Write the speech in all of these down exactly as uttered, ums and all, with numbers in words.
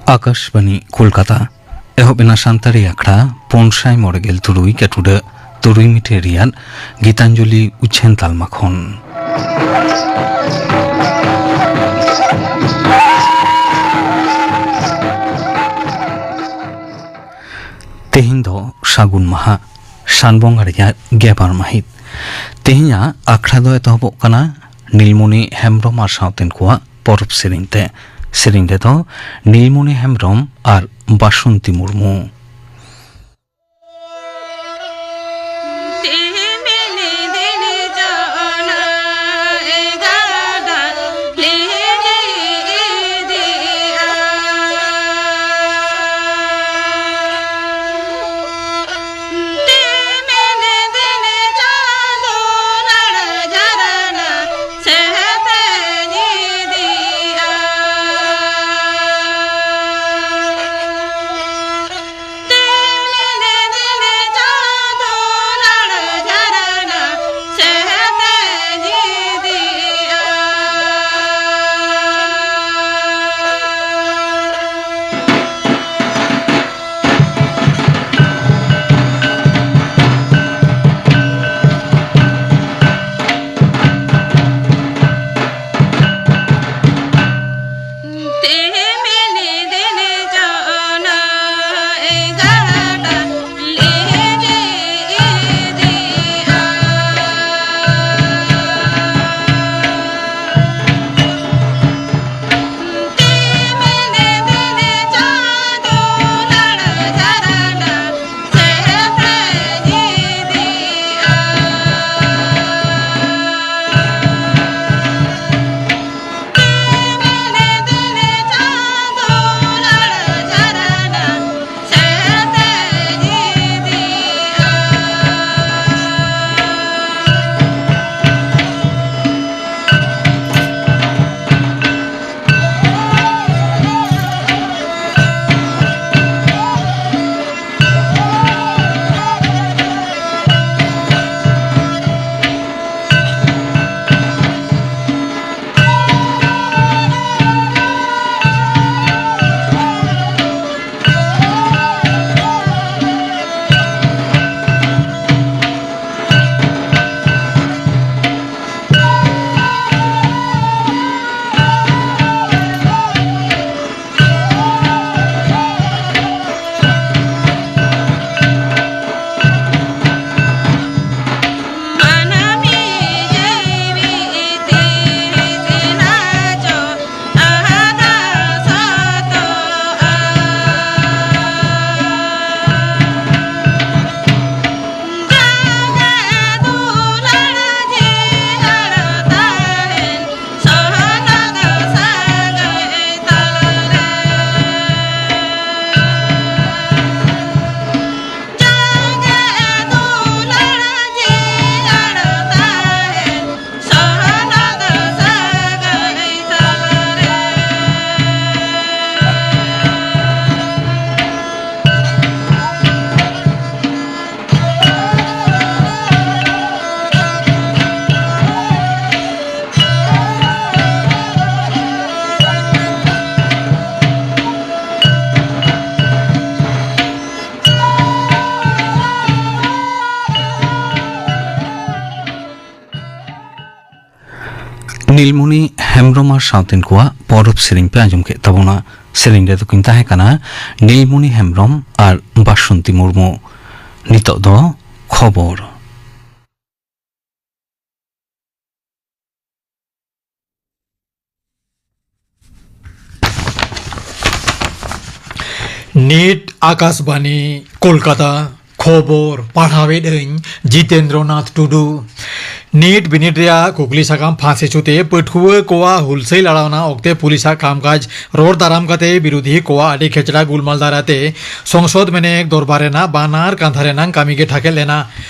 ᱟᱠᱟᱥᱵᱟᱱᱤ ᱠᱳᱞᱠᱟᱛᱟ᱾ ᱮᱦᱚᱵ ᱮᱱᱟ ᱥᱟᱱᱛᱟᱲᱤ ᱟᱠᱷᱲᱟ ᱯᱩᱱ ᱥᱟᱭ ᱢᱚᱬᱮ ᱜᱮᱞ ᱛᱩᱨᱩᱭ ᱠᱟᱴᱩᱰᱟᱹ ᱛᱩᱨᱩᱭ ᱢᱤᱴᱟᱨ ᱨᱮᱭᱟᱜ ᱜᱤᱛᱟᱧᱡᱚᱞᱤ ᱩᱪᱷᱟᱹᱱ ᱛᱟᱞᱢᱟ ᱠᱷᱚᱱ᱾ ᱛᱮᱦᱮᱧ ᱫᱚ ᱥᱟᱹᱜᱩᱱ ᱢᱟᱦᱟ, ᱥᱟᱱ ᱵᱚᱸᱜᱟ ᱨᱮᱭᱟᱜ ᱜᱮᱞᱵᱟᱨ ᱢᱟᱹᱦᱤᱛ᱾ ᱛᱮᱦᱮᱧᱟᱜ ᱟᱠᱷᱲᱟ ᱫᱚ ᱮᱛᱚᱦᱚᱵᱚᱜ ᱠᱟᱱᱟ ᱱᱤᱞᱢᱚᱱᱤ ᱦᱮᱢᱵᱽᱨᱚᱢ ᱟᱨ ᱥᱟᱶᱛᱮᱱ ᱠᱚᱣᱟᱜ ᱯᱚᱨᱚᱵᱽ ᱥᱮᱨᱮᱧ ᱛᱮ᱾ ᱥᱮᱨᱮᱧ ᱨᱮᱫᱚ ᱱᱤᱞᱢᱚᱱᱤ ᱦᱮᱢᱵᱽᱨᱚᱢ ᱟᱨ ᱵᱟᱥᱚᱱᱛᱤ ᱢᱩᱨᱢᱩ᱾ ᱱᱤᱞᱢᱩᱱᱤ ᱦᱮᱢᱵᱽᱨᱚᱢ ᱟᱨ ᱥᱟᱶᱛᱮᱱ ᱠᱚᱣᱟᱜ ᱯᱚᱨᱚᱵᱽ ᱥᱮᱨᱮᱧ ᱯᱮ ᱟᱸᱡᱚᱢ ᱠᱮᱫ ᱛᱟᱵᱚᱱᱟ᱾ ᱥᱮᱨᱮᱧ ᱨᱮᱫᱚ ᱠᱤᱱ ᱛᱟᱦᱮᱸ ᱠᱟᱱᱟ ᱱᱤᱞᱢᱩᱱᱤ ᱦᱮᱢᱵᱽᱨᱚᱢ ᱟᱨ ᱵᱟᱥᱚᱱᱛᱤ ᱢᱩᱨᱢᱩ᱾ ᱱᱤᱛᱚᱜ ᱫᱚ ᱠᱷᱚᱵᱚᱨ᱾ ᱱᱤᱛ ᱟᱠᱟᱥᱵᱟᱱᱤ ᱠᱳᱞᱠᱟᱛᱟ᱾ ᱠᱷᱚᱵᱚᱨ ᱯᱟᱲᱦᱟᱣᱮᱫ ᱟᱹᱧ ᱡᱤᱛᱮᱱᱫᱨᱚ ᱱᱟᱛᱷ ᱴᱩᱰᱩ᱾ ᱱᱤᱛ ᱵᱤᱱᱤᱰ ᱨᱮᱭᱟᱜ ᱠᱩᱠᱞᱤ ᱥᱟᱠᱟᱢ ᱯᱷᱟᱸᱥ ᱤᱪᱷᱩ ᱛᱮ ᱯᱟᱹᱴᱷᱩᱣᱟᱹ ᱠᱚᱣᱟᱜ ᱦᱩᱞᱥᱟᱹᱭ ᱞᱟᱲᱟᱣᱱᱟ ᱚᱠᱛᱮ ᱯᱩᱞᱤᱥᱟᱜ ᱠᱟᱢᱠᱟᱡᱽ ᱨᱚᱲ ᱫᱟᱨᱟᱢ ᱠᱟᱛᱮ ᱵᱤᱨᱳᱫᱷᱤ ᱠᱚᱣᱟᱜ ᱟᱹᱰᱤ ᱠᱷᱮᱪᱲᱟ ᱜᱩᱞᱢᱟᱞ ᱫᱟᱨᱟᱭ ᱛᱮ ᱥᱚᱝᱥᱚᱫ ᱢᱮᱱᱮᱠ ᱫᱚᱨᱵᱟᱨ ᱨᱮᱱᱟᱜ ᱵᱟᱱᱟᱨ ᱠᱟᱱᱛᱷᱟ ᱨᱮᱱᱟᱜ ᱠᱟᱹᱢᱤ ᱜᱮ ᱴᱷᱟᱠᱮᱫ ᱞᱮᱱᱟ᱾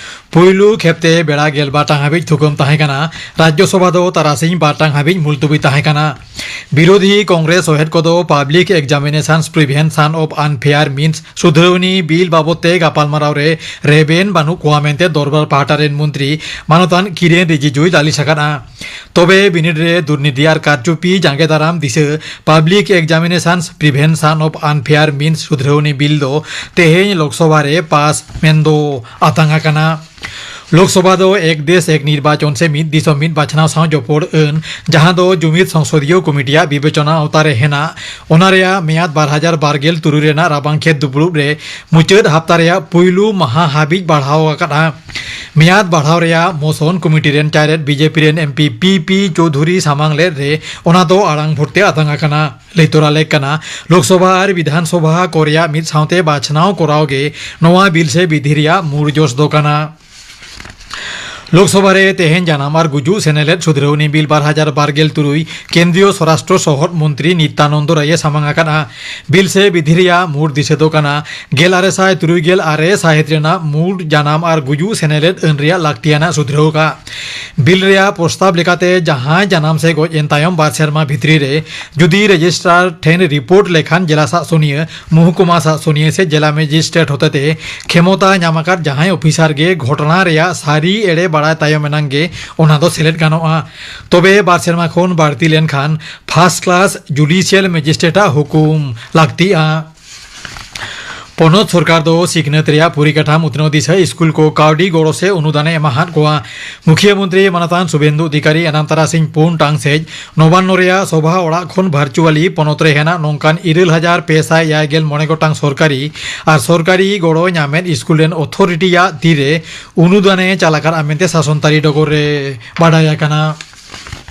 ᱯᱩᱭᱞᱩ ᱠᱷᱮᱯ ᱛᱮ ᱵᱮᱲᱟ ᱜᱮᱞ ᱵᱟᱨ ᱴᱟᱲᱟᱝ ᱦᱟᱹᱵᱤᱡ ᱛᱷᱩᱠᱟᱹᱢ ᱛᱟᱦᱮᱸ ᱠᱟᱱᱟ᱾ ᱨᱟᱡᱽᱭᱚᱥᱚᱵᱷᱟ ᱫᱚ ᱛᱟᱨᱟᱥᱤᱧ ᱵᱟᱨ ᱴᱟᱲᱟᱝ ᱦᱟᱹᱵᱤᱡ ᱢᱩᱞᱛᱩᱵᱤ ᱛᱟᱦᱮᱸ ᱠᱟᱱᱟ᱾ ᱵᱤᱨᱳᱫᱷᱤ ᱠᱚᱝᱜᱨᱮᱥ ᱥᱚᱦᱮᱫ ᱠᱚᱫᱚ Public Examinations Prevention of Unfair Means ᱥᱩᱫᱷᱨᱟᱹᱣᱱᱤ ᱵᱤᱞ ᱵᱟᱵᱚᱫ ᱛᱮ ᱜᱟᱯᱟᱞᱢᱟᱨᱟᱣ ᱨᱮ ᱨᱮᱵᱮᱱ ᱵᱟᱹᱱᱩᱜ ᱠᱚᱣᱟ ᱢᱮᱱᱛᱮ ᱫᱚᱨᱵᱟᱨ ᱯᱟᱦᱴᱟ ᱨᱮᱱ ᱢᱚᱱᱛᱨᱤ ᱢᱟᱱᱚᱛᱟᱱ ᱠᱤᱨᱮᱱ ᱨᱤᱡᱤᱡᱩᱭ ᱞᱟᱹᱞᱤᱥ ᱟᱠᱟᱫᱼᱟ᱾ ᱛᱚᱵᱮ ᱵᱤᱱᱤᱰ ᱨᱮ ᱫᱩᱨᱱᱤᱛᱤ ᱟᱨ ᱠᱟᱨᱪᱩᱯᱤ ᱡᱟᱸᱜᱮ ᱫᱟᱨᱟᱢ ᱫᱤᱥᱟᱹ Public Examinations Prevention of Unfair Means ᱥᱩᱫᱷᱨᱟᱹᱣᱱᱤ ᱵᱤᱞ ᱫᱚ ᱛᱮᱦᱮᱧ ᱞᱳᱠᱥᱚᱵᱷᱟ ᱨᱮ ᱯᱟᱥ ᱢᱮᱱᱫᱚ ᱟᱛᱟᱝ ᱟᱠᱟᱱᱟ᱾ ᱞᱳᱠᱥᱚᱵᱷᱟ ᱫᱚ ᱮᱠ ᱫᱮᱥ ᱮᱠ ᱱᱤᱨᱵᱟᱪᱚᱱ ᱥᱮ ᱢᱤᱫ ᱫᱤᱥᱚᱢ ᱢᱤᱫ ᱵᱟᱪᱷᱱᱟᱣ ᱥᱟᱶ ᱡᱚᱯᱚᱲ ᱟᱹᱱ, ᱡᱟᱦᱟᱸ ᱫᱚ ᱡᱩᱢᱤᱫ ᱥᱚᱝᱥᱚᱫᱤᱭᱚ ᱠᱚᱢᱤᱴᱤᱭᱟᱜ ᱵᱤᱵᱮᱪᱚᱱᱟ ᱟᱣᱛᱟ ᱨᱮ ᱦᱮᱱᱟᱜ, ᱚᱱᱟ ᱨᱮᱭᱟᱜ ᱢᱮᱭᱟᱫ ᱵᱟᱨ ᱦᱟᱡᱟᱨ ᱵᱟᱨ ᱜᱮᱞ ᱛᱩᱨᱩᱭ ᱨᱮᱱᱟᱜ ᱨᱟᱵᱟᱝ ᱠᱷᱮᱛ ᱫᱩᱯᱲᱩᱵ ᱨᱮ ᱢᱩᱪᱟᱹᱫ ᱦᱟᱯᱛᱟ ᱨᱮᱭᱟᱜ ᱯᱩᱭᱞᱩ ᱢᱟᱦᱟ ᱦᱟᱹᱵᱤᱡ ᱵᱟᱲᱦᱟᱣ ᱟᱠᱟᱫᱼᱟ᱾ ᱢᱮᱭᱟᱫ ᱵᱟᱲᱦᱟᱣ ᱨᱮᱭᱟᱜ ᱢᱳᱥᱚᱱ ᱠᱚᱢᱤᱴᱤ ᱨᱮᱱ ᱪᱟᱨᱮᱫ ᱵᱤᱡᱮᱯᱤ ᱨᱮᱱ ᱮᱢᱯᱤ ᱯᱤ ᱯᱤ ᱪᱳᱣᱫᱷᱩᱨᱤ ᱥᱟᱢᱟᱝ ᱞᱮᱫ ᱨᱮ ᱚᱱᱟ ᱫᱚ ᱟᱲᱟᱝ ᱵᱷᱳᱴ ᱛᱮ ᱟᱛᱟᱝ ᱟᱠᱟᱱᱟ᱾ ᱞᱟᱹᱭ ᱛᱚᱨᱟ ᱞᱮᱠ ᱠᱟᱱᱟ, ᱞᱳᱠᱥᱚᱵᱷᱟ ᱟᱨ ᱵᱤᱫᱷᱟᱱ ᱥᱚᱵᱷᱟ ᱠᱚ ᱨᱮᱭᱟᱜ ᱢᱤᱫ ᱥᱟᱶᱛᱮ ᱵᱟᱪᱷᱱᱟᱣ ᱠᱚᱨᱟᱣ ᱜᱮ ᱱᱚᱣᱟ ᱵᱤᱞ ᱥᱮ ᱵᱤᱫᱷᱤ ᱨᱮᱭᱟᱜ ᱢᱩᱲ ᱡᱚᱥ ᱫᱚ ᱠᱟᱱᱟ᱾ ᱞᱳᱠᱥᱚᱵᱷᱟ ᱨᱮ ᱛᱮᱦᱮᱧ ᱡᱟᱱᱟᱢ ᱟᱨ ᱜᱩᱡᱩᱜ ᱥᱮᱱᱮᱞᱮᱫ ᱥᱩᱫᱷᱨᱟᱹᱣᱱᱤ ᱵᱤᱞ ᱵᱟᱨ ᱦᱟᱡᱟᱨ ᱵᱟᱨ ᱜᱮᱞ ᱛᱩᱨᱩᱭ ᱠᱮᱱᱫᱨᱤᱭᱚ ᱥᱚᱨᱟᱥᱴᱨᱚ ᱥᱚᱦᱚᱫ ᱢᱚᱱᱛᱨᱤ ᱱᱤᱛᱭᱟᱱᱚᱱᱫᱚ ᱨᱟᱭ ᱮ ᱥᱟᱢᱟᱝ ᱟᱠᱟᱫᱼᱟ᱾ ᱵᱤᱞ ᱥᱮ ᱵᱤᱫᱷᱤ ᱨᱮᱭᱟᱜ ᱢᱩᱲ ᱫᱤᱥᱟᱹ ᱫᱚ ᱠᱟᱱᱟ ᱜᱮᱞ ᱟᱨᱮ ᱥᱟᱭ ᱛᱩᱨᱩᱭ ᱜᱮᱞ ᱟᱨᱮ ᱥᱟᱹᱦᱤᱛ ᱨᱮᱱᱟᱜ ᱢᱩᱲ ᱡᱟᱱᱟᱢ ᱟᱨ ᱜᱩᱡᱩᱜ ᱥᱮᱱᱮᱞᱮᱫ ᱟᱹᱱ ᱨᱮᱭᱟᱜ ᱞᱟᱹᱠᱛᱤᱭᱟᱱᱟᱜ ᱥᱩᱫᱷᱨᱟᱹᱣ ᱠᱟᱜ᱾ ᱵᱤᱞ ᱨᱮᱭᱟᱜ ᱯᱨᱚᱥᱛᱟᱵ ᱞᱮᱠᱟᱛᱮ ᱡᱟᱦᱟᱸᱭ ᱡᱟᱱᱟᱢ ᱥᱮ ᱜᱚᱡ ᱮᱱ ᱛᱟᱭᱚᱢ ᱵᱟᱨ ᱥᱮᱨᱢᱟ ᱵᱷᱤᱛᱨᱤ ᱨᱮ ᱡᱩᱫᱤ ᱨᱮᱡᱤᱥᱴᱨᱟᱨ ᱴᱷᱮᱱ ᱨᱤᱯᱳᱨᱴ ᱞᱮᱠᱷᱟᱱ ᱡᱮᱞᱟ ᱥᱟᱜ ᱥᱩᱱᱤᱭᱟᱹ, ᱢᱚᱦᱩᱠᱩᱢᱟ ᱥᱟᱜ ᱥᱩᱱᱤᱭᱟᱹ ᱥᱮ ᱡᱮᱞᱟ ᱢᱮᱡᱤᱥᱴᱨᱮᱴ ᱦᱚᱛᱮᱛᱮ ᱠᱷᱮᱢᱚᱛᱟ ᱧᱟᱢ ᱟᱠᱟᱫ ᱡᱟᱦᱟᱸᱭ ᱚᱯᱷᱤᱥᱟᱨ ᱜᱮ ᱜᱷᱚᱴᱚᱱᱟ ᱨᱮᱭᱟᱜ ᱥᱟᱹᱨᱤ ᱮᱲᱮ ᱵᱟᱲᱟᱭ ᱛᱟᱭᱚᱢ ᱮᱱᱟᱝ ᱜᱮ ᱚᱱᱟ ᱫᱚ ᱥᱮᱞᱮᱫ ᱜᱟᱱᱚᱜᱼᱟ᱾ ᱛᱚᱵᱮ ᱵᱟᱨ ᱥᱮᱨᱢᱟ ᱠᱷᱚᱱ ᱵᱟᱹᱲᱛᱤ ᱞᱮᱱᱠᱷᱟᱱ ᱯᱷᱟᱨᱥᱴ ᱠᱞᱟᱥ ᱡᱩᱰᱤᱥᱤᱭᱟᱞ ᱢᱮᱡᱤᱥᱴᱨᱮᱴ ᱟᱜ ᱦᱩᱠᱩᱢ ᱞᱟᱹᱠᱛᱤᱜᱼᱟ᱾ ᱯᱚᱱᱚᱛ ᱥᱚᱨᱠᱟᱨ ᱫᱚ ᱥᱤᱠᱷᱱᱟᱹᱛ ᱨᱮᱭᱟᱜ ᱯᱚᱨᱤᱠᱟᱴᱷᱟᱢ ᱩᱛᱱᱟᱹᱣ ᱫᱤᱥᱟᱹ ᱥᱠᱩᱞ ᱠᱚ ᱠᱟᱹᱣᱰᱤ ᱜᱚᱲᱚ ᱥᱮ ᱚᱱᱩᱫᱟᱱ ᱮ ᱮᱢᱟᱦᱟᱫ ᱠᱚᱣᱟ᱾ ᱢᱩᱠᱷᱤᱭᱟᱹ ᱢᱚᱱᱛᱨᱤ ᱢᱟᱱᱚᱛᱟᱱ ᱥᱩᱵᱷᱮᱱᱫᱩ ᱚᱫᱷᱤᱠᱟᱨᱤ ᱮᱱᱟᱝ ᱛᱟᱨᱟᱥᱤᱧ ᱯᱩᱱ ᱴᱟᱝ ᱥᱮᱡ ᱱᱚᱵᱟᱱᱱᱚ ᱨᱮᱭᱟᱜ ᱥᱚᱵᱷᱟ ᱚᱲᱟᱜ ᱠᱷᱚᱱ ᱵᱷᱟᱨᱪᱩᱣᱟᱞᱤ ᱯᱚᱱᱚᱛ ᱨᱮ ᱦᱮᱱᱟᱜ ᱱᱚᱝᱠᱟᱱ ᱤᱨᱟᱹᱞ ᱦᱟᱡᱟᱨ ᱯᱮ ᱥᱟᱭ ᱮᱭᱟᱭ ᱜᱮᱞ ᱢᱚᱬᱮ ᱜᱚᱴᱟᱝ ᱥᱚᱨᱠᱟᱨᱤ ᱟᱨ ᱥᱚᱨᱠᱟᱨᱤ ᱜᱚᱲᱚ ᱧᱟᱢᱮᱫ ᱥᱠᱩᱞ ᱨᱮᱱ ᱚᱛᱷᱚᱨᱤᱴᱤᱭᱟᱜ ᱛᱤᱨᱮ ᱚᱱᱩᱫᱟᱱᱮ ᱪᱟᱞ ᱟᱠᱟᱫᱼᱟ ᱢᱮᱱᱛᱮ ᱥᱟᱥᱚᱱ ᱛᱟᱹᱨᱤ ᱰᱚᱜᱚᱨ ᱨᱮ ᱵᱟᱰᱟᱭ ᱟᱠᱟᱱᱟ᱾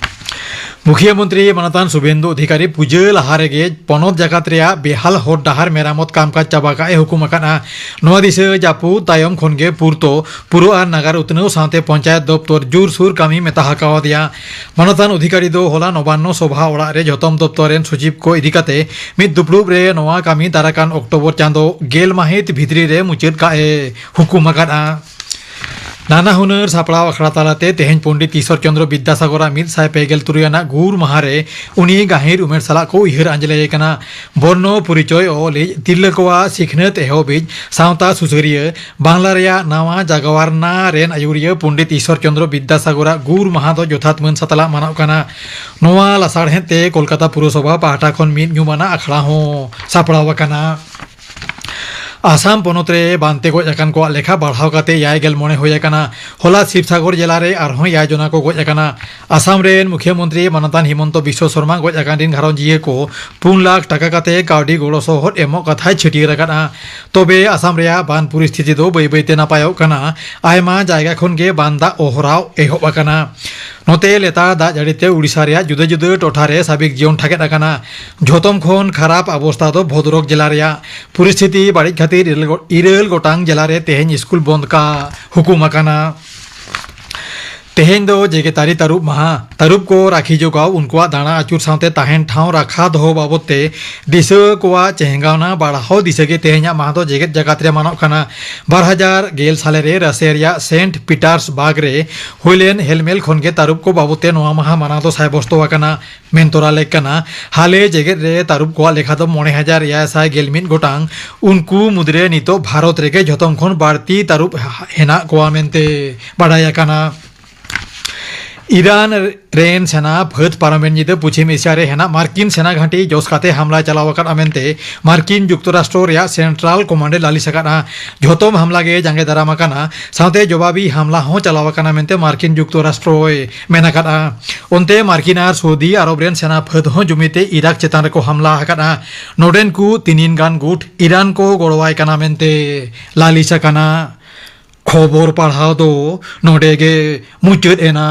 ᱢᱩᱠᱷᱤᱭᱟᱹ ᱢᱚᱱᱛᱨᱤ ᱢᱟᱱᱚᱛᱟᱱ ᱥᱩᱵᱷᱮᱱᱫᱩ ᱚᱫᱷᱤᱠᱟᱨᱤ ᱯᱩᱡᱟᱹ ᱞᱟᱦᱟ ᱨᱮᱜᱮ ᱯᱚᱱᱚᱛ ᱡᱟᱠᱟᱛ ᱨᱮᱭᱟᱜ ᱵᱮᱦᱟᱞ ᱦᱚᱨ ᱰᱟᱦᱟᱨ ᱢᱮᱨᱟᱢᱚᱛ ᱠᱟᱢᱠᱟᱡᱽ ᱪᱟᱵᱟ ᱠᱟᱜ ᱮ ᱦᱩᱠᱩᱢ ᱟᱠᱟᱫᱼᱟ᱾ ᱱᱚᱣᱟ ᱫᱤᱥᱟᱹ ᱡᱟᱹᱯᱩᱫ ᱛᱟᱭᱚᱢ ᱠᱷᱚᱱ ᱜᱮ ᱯᱩᱨᱛᱚ ᱯᱩᱨᱟᱹ ᱟᱨ ᱱᱟᱜᱟᱨ ᱩᱛᱱᱟᱹᱣ ᱥᱟᱶᱛᱮ ᱯᱚᱧᱪᱟᱭᱮᱛ ᱫᱚᱯᱛᱚᱨ ᱡᱳᱨᱥᱳᱨ ᱠᱟᱹᱢᱤ ᱢᱮᱛᱟ ᱟᱠᱟᱣᱟᱫᱮᱭᱟ᱾ ᱢᱟᱱᱚᱛᱟᱱ ᱚᱫᱷᱤᱠᱟᱨᱤ ᱫᱚ ᱦᱚᱞᱟ ᱱᱚᱵᱟᱱᱱᱚ ᱥᱚᱵᱷᱟ ᱚᱲᱟᱜ ᱨᱮ ᱡᱚᱛᱚᱢ ᱫᱚᱯᱛᱚᱨ ᱨᱮᱱ ᱥᱚᱪᱤᱵᱽ ᱠᱚ ᱤᱫᱤ ᱠᱟᱛᱮ ᱢᱤᱫ ᱫᱩᱯᱲᱩᱵ ᱨᱮ ᱱᱚᱣᱟ ᱠᱟᱹᱢᱤ ᱫᱟᱨᱟᱠᱟᱱ ᱚᱠᱴᱳᱵᱚᱨ ᱪᱟᱸᱫᱚ ᱜᱮᱞ ᱢᱟᱹᱦᱤᱛ ᱵᱷᱤᱛᱨᱤ ᱨᱮ ᱢᱩᱪᱟᱹᱫ ᱠᱟᱜ ᱮ ᱦᱩᱠᱩᱢ ᱟᱠᱟᱫᱼᱟ᱾ ᱱᱟᱱᱟ ᱦᱩᱱᱟᱹᱨ ᱥᱟᱯᱲᱟᱣ ᱟᱠᱷᱲᱟ ᱛᱟᱞᱟᱛᱮ ᱛᱮᱦᱮᱧ ᱯᱚᱱᱰᱤᱛ ᱤᱥᱚᱨ ᱪᱚᱱᱫᱨᱚ ᱵᱤᱫᱽᱫᱟᱥᱟᱜᱚᱨᱟᱜ ᱢᱤᱫ ᱥᱟᱭ ᱯᱮ ᱜᱮᱞ ᱛᱩᱨᱩᱭ ᱟᱱᱟᱜ ᱜᱩᱨ ᱢᱟᱦᱟ ᱨᱮ ᱩᱱᱤ ᱜᱟᱹᱦᱤᱨ ᱩᱢᱮᱨ ᱥᱟᱞᱟᱜ ᱠᱚ ᱩᱭᱦᱟᱹᱨ ᱟᱸᱡᱽᱞᱮᱭ ᱠᱟᱱᱟ᱾ ᱵᱚᱨᱱᱚ ᱯᱚᱨᱤᱪᱚᱭ ᱚᱞᱤᱡ ᱛᱤᱨᱞᱟᱹ ᱠᱚᱣᱟᱜ ᱥᱤᱠᱷᱱᱟᱹᱛ ᱮᱦᱚᱵᱤᱡ ᱥᱟᱶᱛᱟ ᱥᱩᱥᱟᱹᱨᱤᱭᱟᱹ, ᱵᱟᱝᱞᱟ ᱨᱮᱭᱟᱜ ᱱᱟᱣᱟ ᱡᱟᱜᱟᱣᱟᱨᱱᱟ ᱨᱮᱱ ᱟᱹᱭᱩᱨᱤᱭᱟᱹ ᱯᱚᱱᱰᱤᱛ ᱤᱥᱚᱨ ᱪᱚᱱᱫᱨᱚ ᱵᱤᱫᱽᱫᱟᱥᱟᱜᱚᱨᱟᱜ ᱜᱩᱨ ᱢᱟᱦᱟ ᱫᱚ ᱡᱚᱛᱷᱟᱛ ᱢᱟᱹᱱ ᱥᱟᱛᱞᱟᱜ ᱢᱟᱱᱟᱣ ᱠᱟᱱᱟ᱾ ᱱᱚᱣᱟ ᱞᱟᱥᱟᱲᱦᱮᱫ ᱛᱮ ᱠᱳᱞᱠᱟᱛᱟ ᱯᱩᱨᱚᱥᱚᱵᱷᱟ ᱯᱟᱦᱴᱟ ᱠᱷᱚᱱ ᱢᱤᱫ ᱧᱩᱢᱟᱱᱟᱜ ᱟᱠᱷᱲᱟ ᱦᱚᱸ ᱥᱟᱯᱲᱟᱣ ᱟᱠᱟᱱᱟ᱾ ᱟᱥᱟᱢ ᱯᱚᱱᱚᱛ ᱨᱮ ᱵᱟᱱᱛᱮ ᱜᱚᱡ ᱟᱠᱟᱱ ᱠᱚᱣᱟᱜ ᱞᱮᱠᱷᱟ ᱵᱟᱲᱦᱟᱣ ᱠᱟᱛᱮ ᱮᱭᱟᱭ ᱜᱮᱞ ᱢᱚᱬᱮ ᱦᱩᱭ ᱟᱠᱟᱱᱟ᱾ ᱦᱚᱞᱟ ᱥᱤᱵᱥᱟᱜᱚᱨ ᱡᱮᱞᱟ ᱨᱮ ᱟᱨᱦᱚᱸ ᱮᱭᱟᱭ ᱡᱚᱱᱟ ᱠᱚ ᱜᱚᱡ ᱟᱠᱟᱱᱟ᱾ ᱟᱥᱟᱢ ᱨᱮᱱ ᱢᱩᱠᱷᱭᱟᱹ ᱢᱚᱱᱛᱨᱤ ᱢᱟᱱᱚᱛᱟᱱ ᱦᱤᱢᱚᱱᱛᱚ ᱵᱤᱥᱣᱚ ᱥᱚᱨᱢᱟ ᱜᱚᱡ ᱟᱠᱟᱱ ᱨᱤᱱ ᱜᱷᱟᱨᱚᱸᱡᱤᱭᱟᱹ ᱠᱚ ᱯᱩᱱ ᱞᱟᱠᱷ ᱴᱟᱠᱟ ᱠᱟᱛᱮ ᱠᱟᱹᱣᱰᱤ ᱜᱚᱲᱚ ᱥᱚᱦᱚᱫ ᱮᱢᱚᱜ ᱠᱟᱛᱷᱟᱭ ᱪᱷᱟᱹᱴᱭᱟᱹᱨ ᱟᱠᱟᱫᱼᱟ᱾ ᱛᱚᱵᱮ ᱟᱥᱟᱢ ᱨᱮᱭᱟᱜ ᱵᱟᱱ ᱯᱚᱨᱤᱥᱛᱷᱤᱛᱤ ᱫᱚ ᱵᱟᱹᱭ ᱵᱟᱹᱭᱛᱮ ᱱᱟᱯᱟᱭᱚᱜ ᱠᱟᱱᱟ᱾ ᱟᱭᱢᱟ ᱡᱟᱭᱜᱟ ᱠᱷᱚᱱ ᱜᱮ ᱵᱟᱱ ᱫᱟᱜ ᱚᱦᱨᱟᱣ ᱮᱦᱚᱵ ᱟᱠᱟᱱᱟ᱾ ᱱᱚᱛᱮ ᱞᱮᱛᱟᱲ ᱫᱟᱜ ᱡᱟᱹᱲᱤ ᱛᱮ ᱳᱰᱤᱥᱟ ᱨᱮᱭᱟᱜ ᱡᱩᱫᱟᱹ ᱡᱩᱫᱟᱹ ᱴᱚᱴᱷᱟ ᱨᱮ ᱥᱟᱵᱤᱠ ᱡᱤᱭᱚᱱ ᱴᱷᱟᱠᱮᱫ ᱟᱠᱟᱱᱟ᱾ ᱡᱷᱚᱛᱚᱢ ᱠᱷᱚᱱ ᱠᱷᱟᱨᱟᱯ ᱚᱵᱚᱥᱛᱟ ᱫᱚ ᱵᱷᱚᱫᱨᱚᱠ ᱡᱮᱞᱟ ᱨᱮᱭᱟᱜ᱾ ᱯᱚᱨᱤᱥᱛᱷᱤᱛᱤ ᱵᱟᱹᱲᱤᱡ ᱠᱷᱟᱹᱛᱤᱨ ᱤᱨᱟᱹᱞ ᱜᱚ-, ᱤᱨᱟᱹᱞ ᱜᱚᱴᱟᱝ ᱡᱮᱞᱟ ᱨᱮ ᱛᱮᱦᱮᱧ ᱥᱠᱩᱞ ᱵᱚᱱᱫ ᱠᱟᱜ ᱦᱩᱠᱩᱢ ᱟᱠᱟᱱᱟ᱾ ᱛᱮᱦᱮᱧ ᱫᱚ ᱡᱮᱜᱮᱛᱟᱹᱨᱤ ᱛᱟᱹᱨᱩᱵ ᱢᱟᱦᱟ᱾ ᱛᱟᱹᱨᱩᱵ ᱠᱚ ᱨᱟᱹᱠᱷᱤ ᱡᱚᱜᱟᱣ, ᱩᱱᱠᱩᱣᱟᱜ ᱫᱟᱬᱟ ᱟᱹᱪᱩᱨ ᱥᱟᱶᱛᱮ ᱛᱟᱦᱮᱱ ᱴᱷᱟᱶ ᱨᱟᱠᱷᱟ ᱫᱚᱦᱚ ᱵᱟᱵᱚᱫ ᱛᱮ ᱫᱤᱥᱟᱹ ᱠᱚᱣᱟᱜ ᱪᱮᱦᱜᱟᱣᱱᱟ ᱵᱟᱲᱦᱟᱣ ᱫᱤᱥᱟᱹ ᱜᱮ ᱛᱮᱦᱮᱧᱟᱜ ᱢᱟᱦᱟ ᱫᱚ ᱡᱮᱜᱮᱛ ᱡᱟᱠᱟᱛ ᱨᱮ ᱢᱟᱱᱟᱣᱜ ᱠᱟᱱᱟ᱾ ᱵᱟᱨ ᱦᱟᱡᱟᱨ ᱜᱮᱞ ᱥᱟᱞᱮ ᱨᱮ ᱨᱟᱥᱤᱭᱟ ᱨᱮᱭᱟᱜ ᱥᱮᱱᱴ ᱯᱤᱴᱟᱨᱥᱵᱟᱨᱜ ᱨᱮ ᱦᱩᱭ ᱞᱮᱱ ᱦᱮᱞᱢᱮᱞ ᱠᱷᱚᱱ ᱜᱮ ᱛᱟᱹᱨᱩᱵ ᱠᱚ ᱵᱟᱵᱚᱫ ᱛᱮ ᱱᱚᱣᱟ ᱢᱟᱦᱟ ᱢᱟᱱᱟᱣ ᱫᱚ ᱥᱟᱭᱵᱚᱥᱛᱚ ᱟᱠᱟᱱᱟ᱾ ᱢᱮᱱ ᱛᱚᱨᱟ ᱞᱮᱠ ᱠᱟᱱᱟ, ᱦᱟᱞᱮ ᱡᱮᱜᱮᱛ ᱨᱮ ᱛᱟᱹᱨᱩᱵ ᱠᱚᱣᱟᱜ ᱞᱮᱠᱷᱟ ᱫᱚ ᱢᱚᱬᱮ ᱦᱟᱡᱟᱨ ᱮᱭᱟᱭ ᱥᱟᱭ ᱜᱮᱞ ᱢᱤᱫ ᱜᱚᱴᱟᱝ᱾ ᱩᱱᱠᱩ ᱢᱩᱫᱽᱨᱮ ᱱᱤᱛᱚᱜ ᱵᱷᱟᱨᱚᱛ ᱨᱮᱜᱮ ᱡᱷᱚᱛᱚᱢ ᱠᱷᱚᱱ ᱵᱟᱹᱲᱛᱤ ᱛᱟᱹᱨᱩᱵ ᱦᱮᱱᱟᱜ ᱠᱚᱣᱟ ᱢᱮᱱᱛᱮ ᱵᱟᱰᱟᱭ ᱟᱠᱟᱱᱟ᱾ ᱤᱨᱟᱱ ᱨᱮᱱ ᱥᱮᱱᱟ ᱯᱷᱟᱹᱫ ᱯᱟᱨᱚᱢᱮᱱ ᱧᱤᱫᱟᱹ ᱯᱚᱪᱷᱤᱢ ᱮᱥᱤᱭᱟ ᱨᱮ ᱦᱮᱱᱟᱜ ᱢᱟᱨᱠᱤᱱ ᱥᱮᱱᱟ ᱜᱷᱟᱹᱴᱤ ᱡᱚᱥ ᱠᱟᱛᱮ ᱦᱟᱢᱞᱟ ᱪᱟᱞᱟᱣ ᱟᱠᱟᱫᱼᱟ ᱢᱮᱱᱛᱮ ᱢᱟᱨᱠᱤᱱ ᱡᱩᱠᱛᱚᱨᱟᱥᱴᱨᱚ ᱨᱮᱭᱟᱜ ᱥᱮᱱᱴᱨᱟᱞ ᱠᱚᱢᱟᱱᱰ ᱮ ᱞᱟᱹᱞᱤᱥ ᱟᱠᱟᱫᱼᱟ᱾ ᱡᱷᱚᱛᱚᱢ ᱦᱟᱢᱞᱟ ᱜᱮ ᱡᱟᱸᱜᱮ ᱫᱟᱨᱟᱢ ᱟᱠᱟᱱᱟ, ᱥᱟᱶᱛᱮ ᱡᱚᱵᱟᱵᱤ ᱦᱟᱢᱞᱟ ᱦᱚᱸ ᱪᱟᱞᱟᱣ ᱟᱠᱟᱱᱟ ᱢᱮᱱᱛᱮ ᱢᱟᱨᱠᱤᱱ ᱡᱩᱠᱛᱚᱨᱟᱥᱴᱨᱚᱭ ᱢᱮᱱ ᱟᱠᱟᱫᱼᱟ᱾ ᱚᱱᱛᱮ ᱢᱟᱨᱠᱤᱱ ᱟᱨ ᱥᱳᱣᱫᱤ ᱟᱨᱚᱵ ᱨᱮᱱ ᱥᱮᱱᱟ ᱯᱷᱟᱹᱫ ᱦᱚᱸ ᱡᱩᱢᱤᱛᱮ ᱤᱨᱟᱠ ᱪᱮᱛᱟᱱ ᱨᱮᱠᱚ ᱦᱟᱢᱞᱟ ᱟᱠᱟᱫᱼᱟ᱾ ᱱᱚᱰᱮᱱ ᱠᱚ ᱛᱤᱱᱤᱱ ᱜᱟᱱ ᱜᱩᱴ ᱤᱨᱟᱱ ᱠᱚ ᱜᱚᱲᱚᱣᱟᱭ ᱠᱟᱱᱟ ᱢᱮᱱᱛᱮ ᱞᱟᱹᱞᱤᱥ ᱟᱠᱟᱱᱟ᱾ ᱠᱷᱚᱵᱚᱨ ᱯᱟᱲᱦᱟᱣ ᱫᱚ ᱱᱚᱰᱮ ᱜᱮ ᱢᱩᱪᱟᱹᱫ ᱮᱱᱟ᱾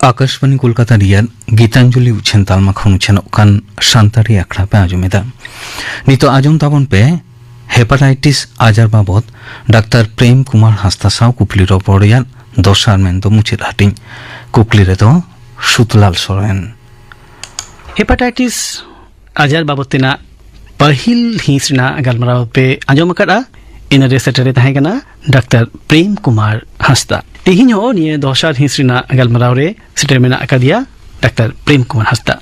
ᱟᱠᱟᱥᱵᱟᱱᱤ ᱠᱳᱞᱠᱟᱛᱟ ᱨᱮᱭᱟᱜ ᱜᱤᱛᱟᱧᱡᱚᱞᱤ ᱩᱪᱷᱟᱹᱱ ᱛᱟᱞᱢᱟ ᱠᱷᱚᱱ ᱩᱪᱷᱟᱹᱱᱚᱜ ᱠᱟᱱ ᱥᱟᱱᱛᱟᱲᱤ ᱟᱠᱷᱲᱟ ᱯᱮ ᱟᱸᱡᱚᱢ ᱮᱫᱟ᱾ ᱱᱤᱛᱚᱜ ᱟᱸᱡᱚᱢ ᱛᱟᱵᱚᱱ ᱯᱮ ᱦᱮᱯᱟᱴᱟᱭᱴᱤᱥ ᱟᱡᱟᱨ ᱵᱟᱵᱚᱫ ᱰᱟᱠᱛᱟᱨ ᱯᱨᱮᱢ ᱠᱩᱢᱟᱨ ᱦᱟᱸᱥᱫᱟ ᱥᱟᱶ ᱠᱩᱠᱞᱤ ᱨᱚᱯᱚᱲ ᱨᱮᱭᱟᱜ ᱫᱚᱥᱟᱨ ᱢᱮᱱᱫᱚ ᱢᱩᱪᱟᱹᱫ ᱦᱟᱹᱴᱤᱧ᱾ ᱠᱩᱠᱞᱤ ᱨᱮᱫᱚ ᱥᱩᱛᱞᱟᱞ ᱥᱚᱨᱮᱱ᱾ ᱦᱮᱯᱟᱴᱟᱭᱴᱤᱥ ᱟᱡᱟᱨ ᱵᱟᱵᱚᱫ ᱛᱮᱱᱟᱜ ᱯᱟᱹᱦᱤᱞ ᱦᱤᱸᱥ ᱨᱮᱱᱟᱜ ᱜᱟᱞᱢᱟᱨᱟᱣ ᱯᱮ ᱟᱸᱡᱚᱢ ᱟᱠᱟᱫᱼᱟ᱾ ᱤᱱᱟᱹᱨᱮ ᱥᱮᱴᱮᱨᱮ ᱛᱟᱦᱮᱸ ᱠᱟᱱᱟ ᱰᱟᱠᱛᱟᱨ ᱯᱨᱮᱢ ᱠᱩᱢᱟᱨ ᱦᱟᱸᱥᱫᱟ᱾ ᱛᱮᱦᱮᱧ ᱦᱚᱸ ᱱᱤᱭᱟᱹ ᱫᱚᱥᱟᱨ ᱦᱤᱸᱥ ᱨᱮᱱᱟᱜ ᱜᱟᱞᱢᱟᱨᱟᱣ ᱨᱮ ᱥᱮᱴᱮᱨ ᱢᱮᱱᱟᱜ ᱟᱠᱟᱫᱮᱭᱟ ᱰᱟᱠᱛᱟᱨ ᱯᱨᱮᱢ ᱠᱩᱢᱟᱨ ᱦᱟᱸᱥᱫᱟ᱾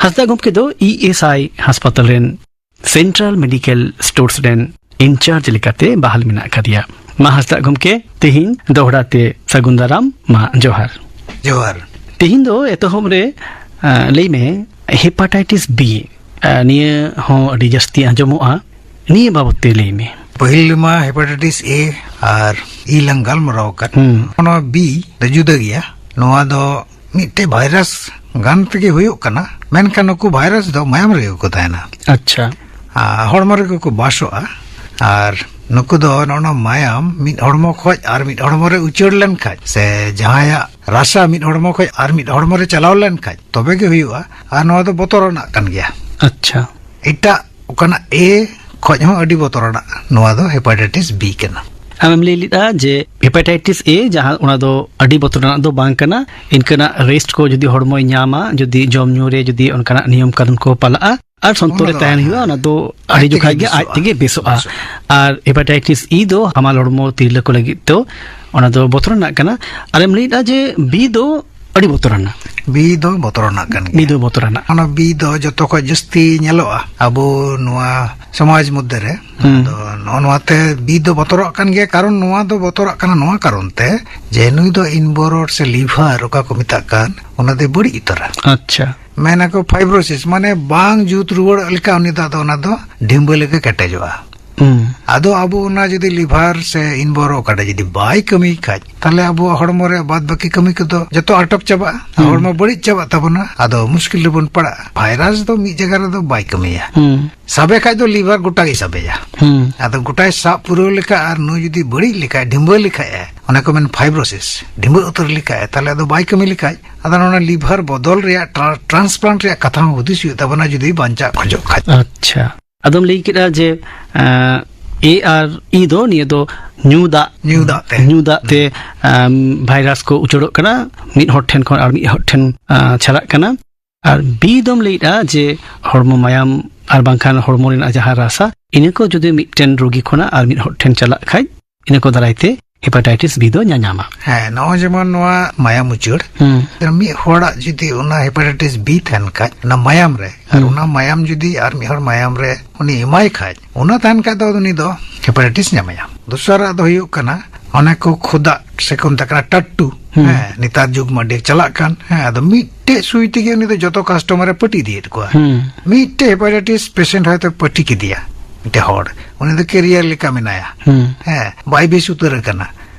ᱦᱟᱸᱥᱫᱟ ᱜᱚᱢᱠᱮ ᱫᱚ ᱤ ᱮᱥ ᱟᱭ ᱦᱟᱥᱯᱟᱛᱟᱞ ᱨᱮᱱ ᱥᱮᱱᱴᱨᱟᱞ ᱢᱮᱰᱤᱠᱮᱞ ᱥᱴᱳᱨᱥ ᱨᱮᱱ ᱤᱱᱪᱟᱨᱡᱽ ᱞᱮᱠᱟᱛᱮ ᱵᱟᱦᱟᱞ ᱢᱮᱱᱟᱜ ᱟᱠᱟᱫᱮᱭᱟ᱾ ᱢᱟ ᱦᱟᱸᱥᱫᱟ ᱜᱚᱢᱠᱮ, ᱛᱮᱦᱮᱧ ᱫᱚᱦᱲᱟ ᱛᱮ ᱥᱟᱹᱜᱩᱱ ᱫᱟᱨᱟᱢ, ᱢᱟ ᱡᱚᱦᱟᱨ᱾ ᱡᱚᱦᱟᱨ᱾ ᱛᱮᱦᱮᱧ ᱫᱚ ᱮᱛᱚᱦᱚᱵ ᱨᱮ, ᱟ, ᱞᱟᱹᱭ ᱢᱮ, ᱦᱮᱯᱟᱴᱟᱭᱴᱤᱥ ᱵᱤ, ᱟ, ᱱᱤᱭᱟᱹ ᱦᱚᱸ ᱟᱹᱰᱤ ᱡᱟᱹᱥᱛᱤ ᱟᱸᱡᱚᱢᱚᱜᱼᱟ, ᱱᱤᱭᱟᱹ ᱵᱟᱵᱚᱫ ᱛᱮ ᱞᱟᱹᱭ ᱢᱮ᱾ ᱯᱟᱹᱦᱤᱞ ᱢᱟ ᱦᱮᱯᱟᱴᱟᱭᱴᱤᱥ ᱮ ᱟᱨ ᱤ ᱞᱟᱝ ᱜᱟᱞᱢᱟᱨᱟᱣ ᱟᱠᱟᱫ᱾ ᱦᱩᱸ᱾ ᱚᱱᱟ ᱵᱤ ᱫᱚ ᱡᱩᱫᱟᱹ ᱜᱮᱭᱟ᱾ ᱱᱚᱣᱟ ᱫᱚ ᱢᱤᱫᱴᱮᱡ ᱵᱷᱟᱭᱨᱟᱥ ᱜᱟᱱ ᱛᱮᱜᱮ ᱦᱩᱭᱩᱜ ᱠᱟᱱᱟ, ᱢᱮᱱᱠᱷᱟᱱ ᱱᱩᱠᱩ ᱵᱷᱟᱭᱨᱟᱥ ᱫᱚ ᱢᱟᱭᱟᱢ ᱨᱮᱜᱮ ᱠᱚ ᱛᱟᱦᱮᱱᱟ᱾ ᱟᱪᱪᱷᱟ᱾ ᱟᱨ ᱦᱚᱲᱢᱚ ᱨᱮᱜᱮ ᱠᱚ ᱵᱟᱥᱚᱜᱼᱟ᱾ ᱟᱨ ᱱᱩᱠᱩ ᱫᱚ ᱱᱚᱜᱼᱚ ᱱᱚᱣᱟ ᱢᱟᱭᱟᱢ ᱢᱤᱫ ᱦᱚᱲᱢᱚ ᱠᱷᱚᱡ ᱟᱨ ᱢᱤᱫ ᱦᱚᱲᱢᱚ ᱨᱮ ᱩᱪᱟᱹᱲ ᱞᱮᱱᱠᱷᱟᱡ, ᱥᱮ ᱡᱟᱦᱟᱸᱭᱟᱜ ᱨᱟᱥᱟ ᱢᱤᱫ ᱦᱚᱲᱢᱚ ᱠᱷᱚᱡ ᱟᱨ ᱢᱤᱫ ᱦᱚᱲᱢᱚ ᱨᱮ ᱪᱟᱞᱟᱣ ᱞᱮᱱᱠᱷᱟᱡ ᱛᱚᱵᱮ ᱜᱮ ᱦᱩᱭᱩᱜᱼᱟ᱾ ᱟᱨ ᱱᱚᱣᱟ ᱫᱚ ᱵᱚᱛᱚᱨᱟᱱᱟᱜ ᱠᱟᱱ ᱜᱮᱭᱟ᱾ ᱟᱪᱪᱷᱟ᱾ ᱮᱴᱟᱜ ᱚᱠᱟᱱᱟᱜ ᱮ ᱠᱷᱚᱡ ᱦᱚᱸ ᱟᱹᱰᱤ ᱵᱚᱛᱚᱨᱟᱱᱟᱜ ᱱᱚᱣᱟ ᱫᱚ ᱦᱮᱯᱟᱴᱟᱭᱴᱤᱥ ᱵᱤ ᱠᱟᱱᱟ᱾ ᱟᱢᱮᱢ ᱞᱟᱹᱭ ᱞᱮᱫᱟ ᱡᱮ ᱦᱮᱯᱟᱴᱟᱭᱴᱤᱥ ᱮ, ᱡᱟᱦᱟᱸ, ᱚᱱᱟ ᱫᱚ ᱟᱹᱰᱤ ᱵᱚᱛᱚᱨᱟᱱᱟᱜ ᱫᱚ ᱵᱟᱝ ᱠᱟᱱᱟ᱾ ᱤᱱᱠᱟᱹᱱᱟᱜ ᱨᱮᱥᱴ ᱠᱚ ᱡᱩᱫᱤ ᱦᱚᱲᱢᱚᱭ ᱧᱟᱢᱟ, ᱡᱩᱫᱤ ᱡᱚᱢ ᱧᱩ ᱨᱮ ᱡᱩᱫᱤ ᱚᱱᱠᱟᱱᱟᱜ ᱱᱤᱭᱚᱢ ᱠᱟᱹᱱᱩᱱ ᱠᱚ ᱯᱟᱞᱟᱜᱼᱟ, ᱟᱨ ᱥᱚᱱᱛᱚᱨ ᱚᱱᱟ ᱨᱮ ᱫᱚ ᱛᱟᱦᱮᱱ ᱦᱩᱭᱩᱜᱼᱟ, ᱦᱮᱸ, ᱚᱱᱟ ᱫᱚ ᱟᱹᱰᱤ ᱟᱡ ᱛᱮᱜᱮ ᱡᱚᱠᱷᱟᱡ ᱜᱮ ᱟᱡ ᱵᱮᱥᱚᱜᱼᱟ᱾ ᱛᱮᱜᱮ ᱵᱮᱥᱚᱜᱼᱟ᱾ ᱵᱮᱥᱚᱜᱼᱟ᱾ ᱟᱨ ᱦᱮᱯᱟᱴᱟᱭᱴᱤᱥ ᱤ ᱫᱚ ᱦᱟᱢᱟᱞ ᱦᱚᱲᱢᱚ ᱛᱤᱨᱞᱟᱹ ᱠᱚ ᱞᱟᱹᱜᱤᱫ ᱫᱚ ᱚᱱᱟ ᱫᱚ ᱵᱚᱛᱚᱨᱟᱱᱟᱜ ᱠᱟᱱᱟ᱾ ᱟᱨᱮᱢ ᱞᱟᱹᱭᱮᱫᱼᱟ ᱡᱮ ᱵᱤ ᱫᱚ ᱟᱹᱰᱤ ᱵᱚᱛᱚᱨᱟᱱᱟ᱾ ᱵᱤ ᱫᱚ ᱵᱚᱛᱚᱨᱟᱱᱟᱜ ᱠᱟᱱ ᱜᱮᱭᱟ᱾ ᱵᱤ ᱫᱚ ᱵᱚᱛᱚᱨᱟᱱᱟᱜ᱾ ᱚᱱᱟ ᱵᱤ ᱫᱚ ᱡᱚᱛᱚ ᱠᱷᱚᱱ ᱡᱟᱹᱥᱛᱤ ᱧᱮᱞᱚᱜᱼᱟ ᱟᱵᱚ ᱱᱚᱣᱟ ᱥᱚᱢᱟᱡᱽ ᱢᱚᱫᱽᱫᱷᱮ ᱨᱮ᱾ ᱦᱩᱸ᱾ ᱟᱫᱚ ᱱᱚᱜᱼᱚ ᱱᱚᱣᱟ ᱛᱮ ᱵᱤ ᱫᱚ ᱵᱚᱛᱚᱨᱚᱜ ᱠᱟᱱ ᱜᱮᱭᱟ, ᱠᱟᱨᱚᱱ ᱱᱚᱣᱟ ᱫᱚ ᱵᱚᱛᱚᱨᱚᱜ ᱠᱟᱱᱟ ᱱᱚᱣᱟ ᱠᱟᱨᱚᱱ ᱛᱮ ᱡᱮ ᱱᱩᱭ ᱫᱚ ᱤᱱᱵᱳᱨᱚᱰ ᱥᱮ ᱞᱤᱵᱷᱟᱨ ᱚᱠᱟ ᱠᱚ ᱢᱮᱛᱟᱜ ᱠᱟᱱ, ᱚᱱᱟ ᱫᱚᱭ ᱵᱟᱹᱲᱤᱡ ᱩᱛᱟᱹᱨᱟ᱾ ᱟᱪᱪᱷᱟ᱾ ᱢᱮᱱᱟᱠᱚ ᱯᱷᱟᱭᱵᱨᱳᱥᱤᱥ, ᱢᱟᱱᱮ ᱵᱟᱝ ᱡᱩᱛ ᱨᱩᱣᱟᱹᱲᱚᱜ ᱞᱮᱠᱟ ᱩᱱᱤ ᱫᱚ ᱟᱫᱚ ᱚᱱᱟ ᱫᱚ ᱰᱷᱤᱢᱵᱟᱹ ᱞᱮᱠᱟ ᱠᱮᱴᱮᱡᱚᱜᱼᱟ᱾ ᱦᱩᱸ᱾ ᱟᱫᱚ ᱟᱵᱚ ᱚᱱᱟ ᱡᱩᱫᱤ ᱞᱤᱵᱷᱟᱨ ᱥᱮ ᱤᱱᱵᱳᱨᱚ ᱚᱠᱟᱴᱟᱜ ᱡᱩᱫᱤ ᱵᱟᱭ ᱠᱟᱹᱢᱤ ᱠᱷᱟᱡ, ᱛᱟᱦᱞᱮ ᱟᱵᱚᱣᱟᱜ ᱦᱚᱲᱢᱚ ᱨᱮ ᱵᱟᱫ ᱵᱟᱹᱠᱤ ᱠᱟᱹᱢᱤ ᱠᱚᱫᱚ ᱡᱚᱛᱚ ᱟᱴᱚᱠ ᱪᱟᱵᱟᱜᱼᱟ᱾ ᱦᱩᱸ᱾ ᱦᱚᱲᱢᱚ ᱵᱟᱹᱲᱤᱡ ᱪᱟᱵᱟᱜ ᱛᱟᱵᱚᱱᱟ, ᱟᱫᱚ ᱢᱩᱥᱠᱤᱞ ᱨᱮᱵᱚᱱ ᱯᱟᱲᱟᱜᱼᱟ᱾ ᱵᱷᱟᱭᱨᱟᱥ ᱫᱚ ᱢᱤᱫ ᱡᱟᱭᱜᱟ ᱨᱮᱫᱚ ᱵᱟᱭ ᱠᱟᱹᱢᱤᱭᱟ᱾ ᱦᱩᱸ᱾ ᱥᱟᱵᱮ ᱠᱷᱟᱡ ᱫᱚ ᱞᱤᱵᱷᱟᱨ ᱜᱚᱴᱟ ᱜᱮ ᱥᱟᱵᱮᱭᱟ᱾ ᱦᱩᱸ᱾ ᱟᱫᱚ ᱜᱚᱴᱟᱭ ᱥᱟᱵ ᱯᱩᱨᱟᱹᱣ ᱞᱮᱠᱷᱟᱡ ᱟᱨ ᱱᱩᱭ ᱡᱩᱫᱤ ᱵᱟᱹᱲᱤᱡ ᱞᱮᱠᱷᱟᱡ, ᱰᱷᱤᱢᱵᱟᱹ ᱞᱮᱠᱷᱟᱡ ᱮ, ᱚᱱᱟ ᱠᱚ ᱢᱮᱱ ᱯᱷᱟᱭᱵᱨᱳᱥᱤᱥ, ᱰᱷᱤᱢᱵᱟᱹ ᱩᱛᱟᱹᱨ ᱞᱮᱠᱷᱟᱡ ᱮ, ᱛᱟᱦᱞᱮ ᱟᱫᱚ ᱵᱟᱭ ᱠᱟᱹᱢᱤ ᱞᱮᱠᱷᱟᱡ, ᱟᱫᱚ ᱚᱱᱟ ᱞᱤᱵᱷᱟᱨ ᱵᱚᱫᱚᱞ ᱨᱮᱭᱟᱜ ᱴᱨᱟ-, ᱴᱨᱟᱱᱥᱯᱞᱟᱱᱴ ᱨᱮᱭᱟᱜ ᱠᱟᱛᱷᱟ ᱦᱚᱸ ᱦᱩᱫᱤᱥ ᱦᱩᱭᱩᱜ ᱛᱟᱵᱚᱱᱟ ᱡᱩᱫᱤ ᱵᱟᱧᱪᱟᱜ ᱠᱷᱚᱡᱚᱜ ᱠᱷᱟᱡ᱾ ᱟᱪᱪᱷᱟ᱾ ᱟᱫᱚᱢ ᱞᱟᱹᱭ ᱠᱮᱫᱟ ᱡᱮ, ᱮᱸ, ᱮ ᱟᱨ ᱤ ᱫᱚ, ᱱᱤᱭᱟᱹ ᱫᱚ ᱧᱩ ᱫᱟᱜ, ᱧᱩ ᱫᱟᱜ ᱛᱮ᱾ ᱧᱩ ᱫᱟᱜ ᱛᱮ, ᱮᱢ, ᱵᱷᱟᱭᱨᱟᱥ ᱠᱚ ᱩᱪᱟᱹᱲᱚᱜ ᱠᱟᱱᱟ, ᱢᱤᱫ ᱦᱚᱲ ᱴᱷᱮᱱ ᱠᱷᱚᱱ ᱟᱨ ᱢᱤᱫ ᱦᱚᱲ ᱴᱷᱮᱱ, ᱟᱸ, ᱪᱟᱞᱟᱜ ᱠᱟᱱᱟ᱾ ᱟᱨ ᱵᱤ ᱫᱚᱢ ᱞᱟᱹᱭᱮᱫᱼᱟ ᱡᱮ ᱦᱚᱲᱢᱚ ᱢᱟᱭᱟᱢ ᱟᱨ ᱵᱟᱝᱠᱷᱟᱱ ᱦᱚᱲᱢᱚ ᱨᱮᱱᱟᱜ ᱡᱟᱦᱟᱸ ᱨᱟᱥᱟ, ᱤᱱᱟᱹ ᱠᱚ ᱡᱩᱫᱤ ᱢᱤᱫᱴᱮᱱ ᱨᱳᱜᱤ ᱠᱷᱚᱱᱟᱜ ᱟᱨ ᱢᱤᱫ ᱦᱚᱲ ᱴᱷᱮᱱ ᱪᱟᱞᱟᱜ ᱠᱷᱟᱡ, ᱤᱱᱟᱹ ᱠᱚ ᱫᱟᱨᱟᱭ ᱛᱮ ᱦᱮᱯᱟᱴᱟᱭᱴᱤᱥ ᱵᱤ ᱫᱚ ᱧᱟᱧᱟᱢᱟ᱾ ᱦᱮᱸ, ᱱᱚᱜᱼᱚᱭ ᱡᱮᱢᱚᱱ ᱱᱚᱣᱟ ᱢᱟᱭᱟᱢ ᱩᱪᱟᱹᱲ, ᱦᱩᱸ᱾ ᱢᱤᱫ ᱦᱚᱲᱟᱜ ᱡᱩᱫᱤ ᱚᱱᱟ ᱦᱮᱯᱟᱴᱟᱭᱴᱤᱥ ᱵᱤ ᱛᱟᱦᱮᱱ ᱠᱷᱟᱡ, ᱚᱱᱟ ᱢᱟᱭᱟᱢ ᱨᱮ, ᱟᱨ ᱦᱩᱸ᱾ ᱚᱱᱟ ᱢᱟᱭᱟᱢ ᱡᱩᱫᱤ ᱟᱨ ᱢᱤᱫ ᱦᱚᱲ ᱢᱟᱭᱟᱢ ᱨᱮ ᱩᱱᱤ ᱮᱢᱟᱭ ᱠᱷᱟᱡ, ᱚᱱᱟ ᱛᱟᱦᱮᱱ ᱠᱷᱟᱡ ᱫᱚ ᱩᱱᱤ ᱫᱚ ᱦᱮᱯᱟᱴᱟᱭᱴᱤᱥ ᱧᱟᱢᱮᱭᱟ᱾ ᱫᱚᱥᱟᱨᱟᱜ ᱫᱚ ᱦᱩᱭᱩᱜ ᱠᱟᱱᱟ, ᱚᱱᱮ ᱠᱚ ᱠᱷᱩᱫᱟᱜ ᱥᱮ ᱠᱚ ᱢᱮᱛᱟᱜ ᱠᱟᱱᱟ ᱴᱟᱴᱴᱩ᱾ ᱦᱩᱸ᱾ ᱦᱮᱸ, ᱱᱮᱛᱟᱨ ᱡᱩᱜᱽ ᱢᱟ ᱟᱹᱰᱤ ᱪᱟᱞᱟᱜ ᱠᱟᱱ᱾ ᱦᱮᱸ, ᱟᱫᱚ ᱢᱤᱫᱴᱮᱡ ᱥᱩᱭ ᱛᱮᱜᱮ ᱩᱱᱤ ᱫᱚ ᱡᱚᱛᱚ ᱠᱟᱥᱴᱚᱢᱟᱨ ᱮ ᱯᱟᱹᱴᱤ ᱤᱫᱤᱭᱮᱫ ᱠᱚᱣᱟ᱾ ᱦᱩᱸ᱾ ᱢᱤᱫᱴᱮᱡ ᱦᱮᱯᱟᱴᱟᱭᱴᱤᱥ ᱯᱮᱥᱮᱱᱴ ᱦᱚᱭᱛᱳ ᱯᱟᱹᱴᱤ ᱠᱮᱫᱮᱭᱟ, ᱢᱤᱫᱴᱮᱡ ᱦᱚᱲ, ᱩᱱᱤ ᱫᱚ ᱠᱮᱨᱤᱭᱟᱨ ᱞᱮᱠᱟ ᱢᱮᱱᱟᱭᱟ᱾ ᱦᱩᱸ᱾ ᱦᱮᱸ, ᱵᱟᱭ ᱵᱮᱥ ᱩᱛᱟᱹᱨ ᱟᱠᱟᱱᱟ᱾